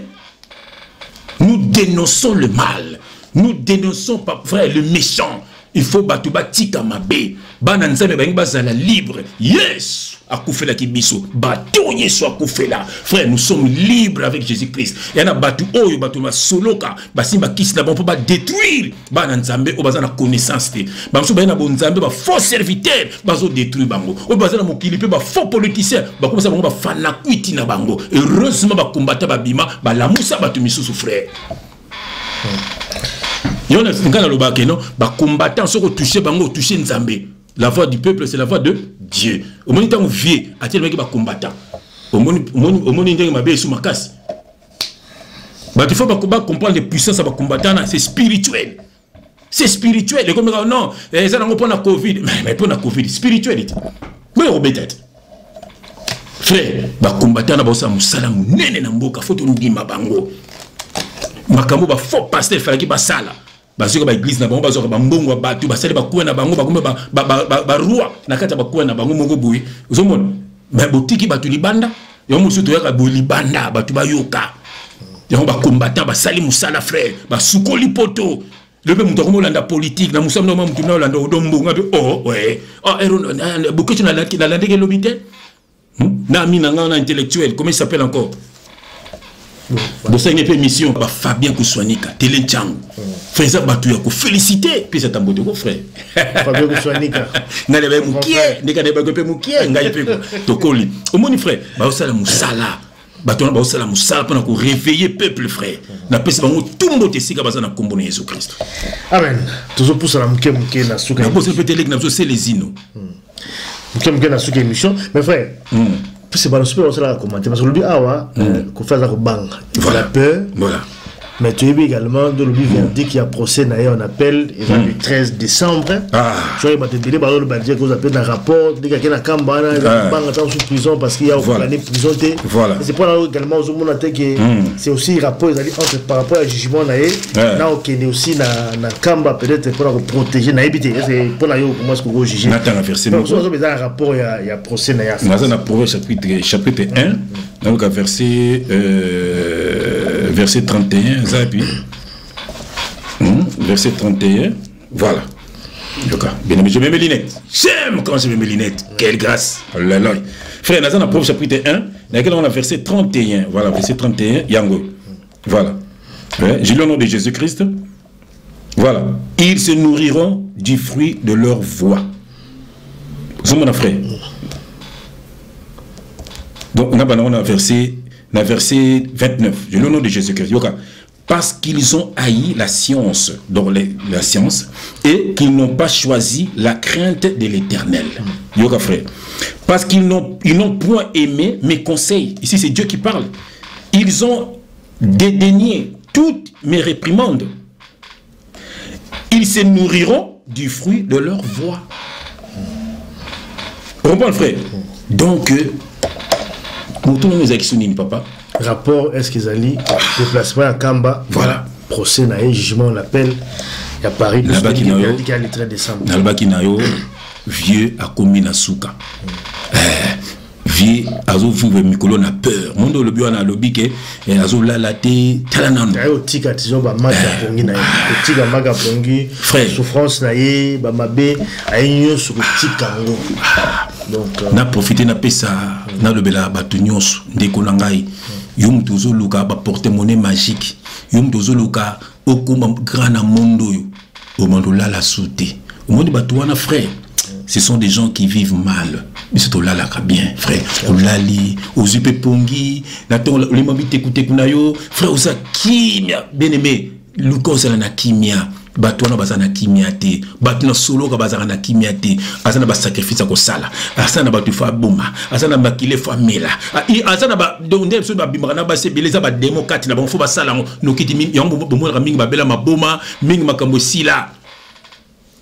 Nous dénonçons le mal, nous dénonçons pas, frère, le méchant. Il faut bato batika mabe, bana Nzambe balingi bazala libre. Yesu akufelaki biso, bato Yesu akufela, frère, nous sommes libres avec Jésus Christ. Ya na bato oyo bato basoloka, basimba kisi na bango mpo badétruire bana Nzambe oyo baza na connaissance te. Bamosusu baye na bonzambe, bafaux serviteur bazodétruire bango, oyo baza na mokili mpe bafaux politicien bakomisa bango bafanakwiti na bango. Heureusement bakombata babima, balamusa bato misusu, frère. Yo ngai nalobaka no bacombattant, soki otouche bango, otouche Nzambe. La voix du peuple, c'est la voix de Dieu. Omoni ntango vie atelemaki bacombattant, omoni ndenge mabe esu makasi. Bato il faut bacomprendre puissance ya bacombattant na, c'est spirituel, c'est spirituel. Ekomi kaka non, eza nango mpona Covid, mais mpona Covid spirituel te, boye kobeta te, frère. Bacombattant na baosala mosala monene na mboka, faut tondima bango. Makambo bafaux pasteur efalaki basala, bazwaka baeglise na bango, bazwaka bambongo ya bato, basali bakuwa na bango, bakomi baroi na kati ya bakuwa na bango moko boye. Ozomona, me botiki bato libanda. Yango mosusu toyaka boye libanda, bato bayoka yango. Bacombattant basali mosala, frère, basukoli poto. Lelo mpe moto akomi olanda politique na mosala ndoma, motu na olanda odo mbongo mpe oh ouais, oh Bokeci nalandeki elobi te na ami na ngai na intellectuel, comment il s'appelle encore, bosangi mpe mission bafabien Kuswanika tele ntyango, frère, eza bato ya kofélicité. Pesa tambo toko, frère. Fabien Kuswanika. Ngai nayebi mokie, ndenge nayebaki mpe mokie, ngai mpe tokoli. Omoni, frère, baosala mosala, bato wana baosala mosala mpona koréveiller peuple, frère. Napesi bango tumbo te esika baza na nkombo na Yesu Kristo. Amen. Tozopusana moke moke na suka. Naposa mpe teleki na biso Selezino. Moke moke na suka émission, mais frère, parce que baloso mpe baosalaka commentaire, parce que olobi awa Kofi aza kobanga, la peur. Voilà. Mais toyebi également ndolobi verdict ya procès na ye on appel eza le 13 décembre. Soki bato ebele bazoloba dire koza mpe na rapport ndenge ake na kamba wana, eza kobanga ntango sous prison parce qu'il y a okokani prison te. C'est pour également ozomona te ke c'est aussi rapport ezali entre par rapport ya jugement na ye na okende aussi na kamba, peut-être mpona koprotéger, nayebi te mpona yo comment est-ce que okojuge. Natanga verset moko. Eza na rapport ya procès na ye. Naza na Proverbe chapitre 1, nayoka verset 31, eza puis verset 31, voilà. Yoka, bien aimé, je mets mes lunettes. J'aime quand je mets mes lunettes. Quelle grâce. Alléluia. Frère, dans Proverbe chapitre 1, dans on a verset 31. Voilà, verset 31, yango. Voilà. J'ai le nom de Jésus-Christ. Voilà. Ils se nourriront du fruit de leur voie. C'est mon frère. Donc, on a verset 29. J'ai le nom de Jésus-Christ. Yoka. Parce qu'ils ont haï la science, donc la science, et qu'ils n'ont pas choisi la crainte de l'Éternel. Yoka frère. Parce qu'ils n'ont point aimé mes conseils. Ici, c'est Dieu qui parle. Ils ont dédaigné toutes mes réprimandes. Ils se nourriront du fruit de leur voie. Comprends, frère? Donc, pour tout le monde, papa. Rapport, est-ce qu'ils allaient déplacement à Kamba? Voilà. Procès, na jugement, on appelle. Il y a Paris, Nalobaki na yo. Le 13 décembre. Nalobaki na yo, vieux akomi na suka. Vieux azovivre mikolo na peur. Mondo olobi wana, alobi ke azolala te, tala nano. Aye otika tizon bamaka pongi na ye, otika maka pongi. Frère. Souffrance na ye, bamabe aye nyonso kotika yango. Donc Na profite, napesa, nalobela bato nyonso. Ndeko na ngai, yo moto ozoluka baporte-monnaie magique, yo moto ozoluka okoma grand na monde oyo, omanda olala su te. Omoni bato wana, frère, ce sont des gens qui vivent mal. Biso tolalaka bien, frère. Olali, ozwi mpe pongi na ntongo, olema bitekuteku na yo, frère, oza kimia. Bien aimé, luka ozala na kimia. Bato wana baza na kimia te. Bato na soloka bazalaka na kimia te. Aza na basacrifice ya kosala, aza na bato faut aboma, aza na makile faut amela, aza na donc nde biso babimaka na basi ebele, eza bademo kati na bango, faut basala yango nokiti. Yango bomonaka mingi babela maboma mingi, makambo esila.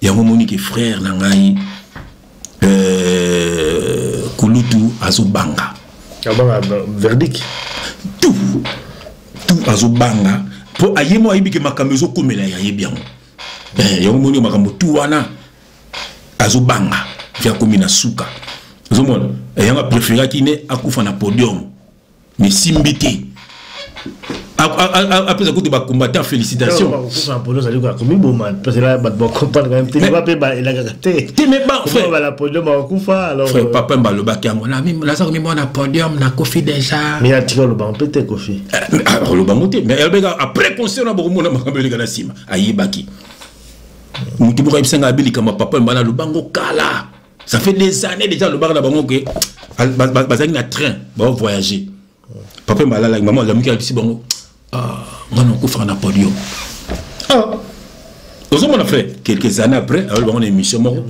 Yango omoni ke frère na ngai, kulutu azobanga. Abanga verdict. Tout, tout azobanga mpo aye mo ayebi ke makambo ezokomela ye, ayebi yango. Yango moni makambo tu wana azobanga. Vieux akomi na suka, ozomona yango apréféraki ne akufa na podium, mais simbi te. Apesa kutu bacombattant félicitation. Bakokufa na podium, ezali komiboma, parce que là bato bacomprendre quand même te, mpe elakaka te. Te, mais ba frère bala podium bakokufa alors. Frère, papa balobaki yango, naza komimona na podium, nakofi déjà. Mais atika olobango mpe te, Kofi. Olobango te, mais alobeka après concert na bokomona makambo eleka na nsima. Ayebaki motu moko ayebisanga abe likambo ya papa mbana alobango kala, ça fait des années déjà. Alobaka na bango ke bazalaki na train baovoyager, papa mbalalaki, mama alamuki, alobisi bango: "Nga nakufaka na podium." Ozomona frère, quelques années après alobi bango na émission moko.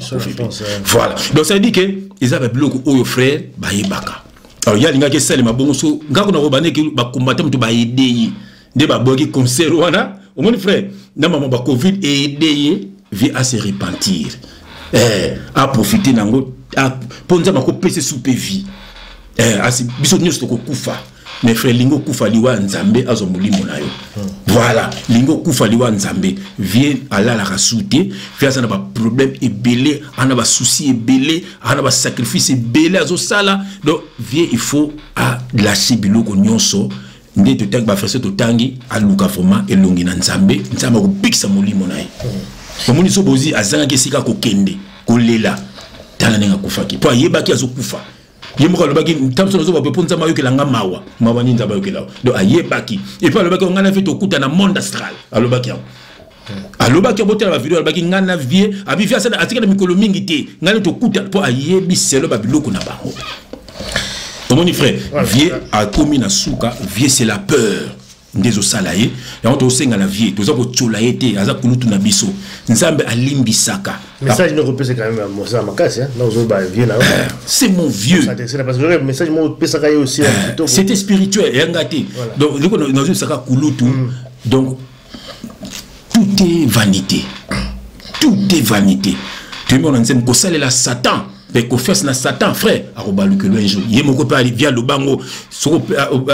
Voilà, donc ça veut dire que eza babiloko oyo, frère, bayebaka. Alors ye alingaki esalema bongo. So ngako na kobaneki bakombata moto baede ye nde baboyaki concert wana. Omoni frère, na mama bacovid aide ye, vieux à se repentir, aprofite nango mpo Nzambe akopesa supe vie. Biso nyonso tokokufa, mais frère, lingi okufa liwa ya Nzambe azwa molimo na yo. Voilà, lingi okufa liwa ya Nzambe. Vieux alalaka su te. Vieux aza na baproblème ebele, aza na basouci ebele, aza na basacrifice ebele azosala. Donc vieux, il faut alâcher biloko nyonso nde totangi, bafrère totangi, aluka vraiment elongi na Nzambe. Nzambe akobikisa molimo na ye. Omoni so bozi azangaki esika kokende kolela, tala ndenge akufaki, mpo ayebaki azokufa. Ye moko alobaki ntango nazoba mpo Nzambe ayokelanga mawa. Mawa nini Nzambe ayokela? Donc ayebaki. Et puis alobaki: "Ngai na vieux tokuta na monde astral." Alobaki yango, alobaki, botala bavideo, alobaki: "Ngai na vieux abi vieux atika na mikolo mingi te, ngai na tokuta," mpo ayebi selo babiloko na bango. Omoni frère, vieux akomi na suka. Vieux, c'est la peur. nde ezosala ye yango. Tozosenga na vie, toza kotyola ye te, aza kulutu na biso. Nzambe alimbisaka. Message noko opesa quand même mosala makasi na ozoba vieux na yo. C'est mon vieux. Parce que message moko opesaka ye aussi. C'était spirituel, eyanga te. Donc leko nazobisaka kulutu, donc tout est vanité, tout est vanité. Toyembi na nzembo kosalela Satan mpe confiance na Satan. Frère, akobalukelo un jour. Ye moko mpe via lobango, soko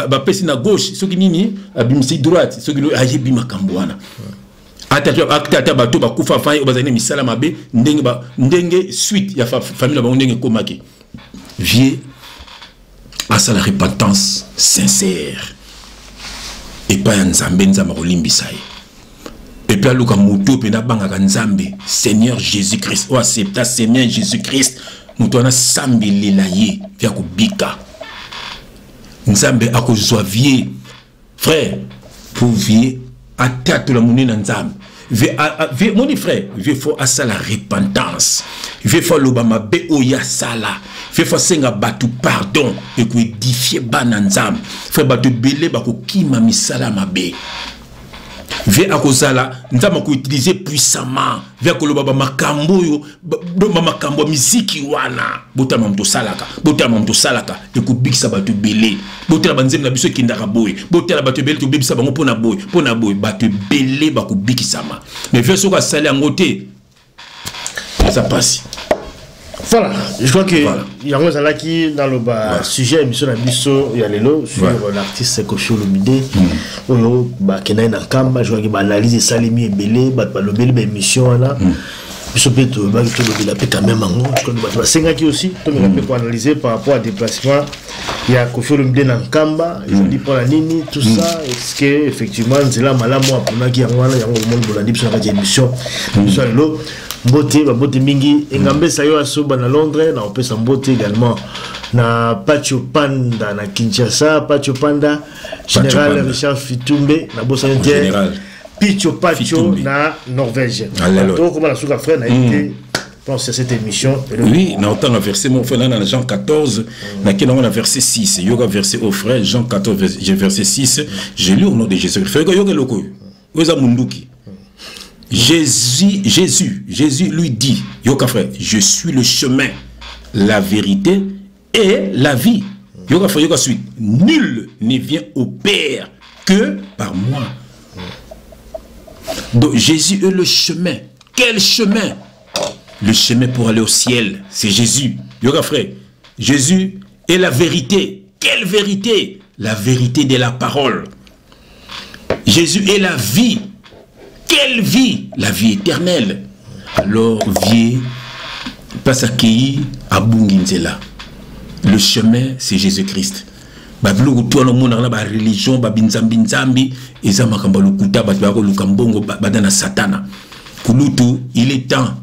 bapesi na gauche, soki nini, abimisi droite, soki ayebi makambo wana. Ata bato bakufa afai oyo bazali na misala mabe, ndenge, ndenge suite ya famille na bango ndenge ekomaki. Vieux asala repentance sincère epai ya Nzambe, Nzambe akolimbisa ye. Et puis aluka moto mpenza abangaka Nzambe, Seigneur Jésus Christ, oyo accepta Seigneur Jésus Christ. Moto wana asambelela ye mpe akobika. Nzambe akozwa vieux. Frère, po vieux atatola monene na Nzambe. Moni frère, vieux faut asala repentance, vieux faut aloba mabe oyo asala, vieux faut asenga bato pardon. Ekoédifier bana Nzambe. Frère, bato ebele bakokima misala mabe. Vieux akozala, Nzambe akoutiliser puissamment. Vieux akoloba bamakambo oyo, bamakambo ya miziki wana. Botala moto osalaka, botala moto osalaka, ekobikisa bato ebele. Botala banzembo na biso ekendaka boye, botala bato ebele tobebisa bango mpona boye, mpona boye. Bato ebele bakobikisama. Mais vieux soki asali yango te, eza mpasi. Voilà, je crois que voilà. Yango ezalaki naloba sujet émission na biso ya lelo sur l'artiste Koffi Olomide oyo bakendaki na Nkamba. Je crois que baanalyse esalemi ebele, bato balobeli baémission wana. Biso mpe tolobaki, tolobela mpe quand même yango. Je crois que bato basengaki aussi tomeka mpe koanalyser par rapport à déplacement ya Koffi Olomide na Nkamba, ezali mpona nini, tout ça. Est-ce que effectivement nzela malamu aponaki yango wana? Yango omoni, bolandi biso na kati ya émission biso ya lelo. Mbote, bambote mingi engambesa yo asoba na Londres, na opesa mbote également na Pacho Panda na Kinshasa, Pacho Panda, général Richard Fitumbe, na bosani te Picho Pacho na Norvège. Tokoma na suka, frère, na ye te pense à cette émission. Oui, na autant verset, mon frère, na Jean 14, na qui na verset 6. Yoka verset au frère, Jean 14, verset 6. J'ai lu au nom de Jésus. Frère, yoka loko. Oza munduki. Jésus, Jésus, Jésus lui dit, yoka frère, je suis le chemin, la vérité et la vie. Yoka frère, yoka suite. Nul ne vient au Père que par moi. Donc Jésus est le chemin. Quel chemin? Le chemin pour aller au ciel, c'est Jésus. Yoka frère, Jésus est la vérité. Quelle vérité? La vérité de la parole. Jésus est la vie. Quelle vie? La vie éternelle. Alors, vieux, passe akei abungi nzela. Le chemin, c'est Jésus-Christ. Babiloko to wana omonaka na bareligion, babinzambi nzambi, eza makambo ya lokuta. Bato bakoluka mbongo, bada na Satana. Kulutu, il est temps,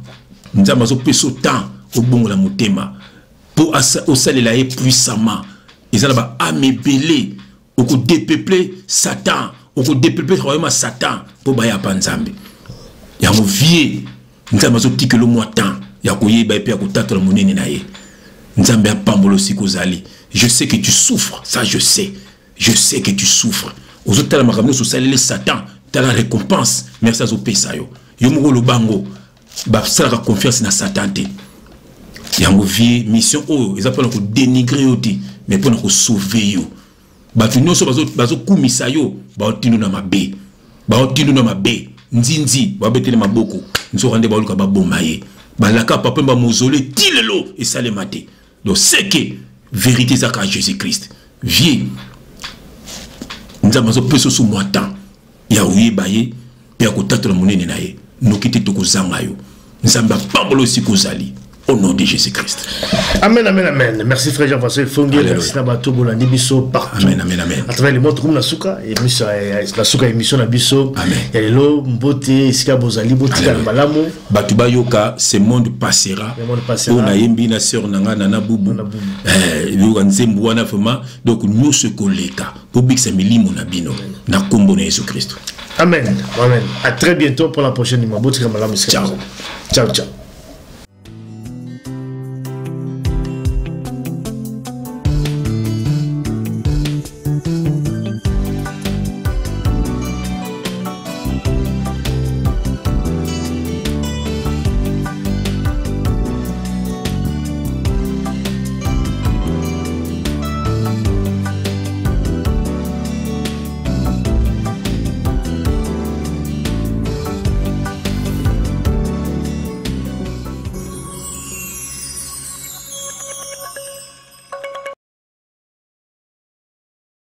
Nzambe azopesa temps obongola motema mpo osalela ye puissamment. Eza na baâme ebele, okodépeupler Satan, okodépeupler royaume ya Satan mpo baya pa Nzambe. Yango vieux, Nzambe azotikela mwa temps ya koyeba ye mpe ya kotatola monene na ye. Nzambe apambola osika ozali. Je sais que tu souffres, ça je sais, je sais que tu souffres. Ozotala makambo nyonso osaleli Satan, tala récompense. Merci azopesa yo. Yo moko olobango, basalaka confiance na Satan te. Yango vieux, mission oyo eza mpona kodénigrer yo te, mais mpona kosauver yo. Bato nyonso bazokumisa yo, baotindo na mabe, baotindo na mabe. Nzinzi babetele maboko, nzoka nde baoluka baboma ye. Balaka papa bamozole ti lelo esalema te. Donc c'est que vérité ezaka Jésus Christ. Vieux, Nzambe azopesa oso mwa temps ya oyeba ye mpe ya kotatola monene na ye. Noki te tokozanga yo. Nzambe apambola esika ozali au nom de Jésus-Christ. Amen, amen, amen. Merci frère Jean-François Fongue, merci na bato bolandi biso partout. Amen, amen, amen. À travers le monde comme na suka, émission na suka émission na biso. Amen. Ya lelo, mbote esika bozali, botika malamu. Bato bayoka, ce monde passera. Ce monde passera. Oyo nayembi na sœur na nga Nana Bubu. Yoka nzembo wana vraiment, donc nyonso ekoleka. Bobikisa milimo na bino na kombo na Jésus Christ. Amen. Amen. À très bientôt pour la prochaine numéro. Botika malamu. Ciao. Ciao, ciao.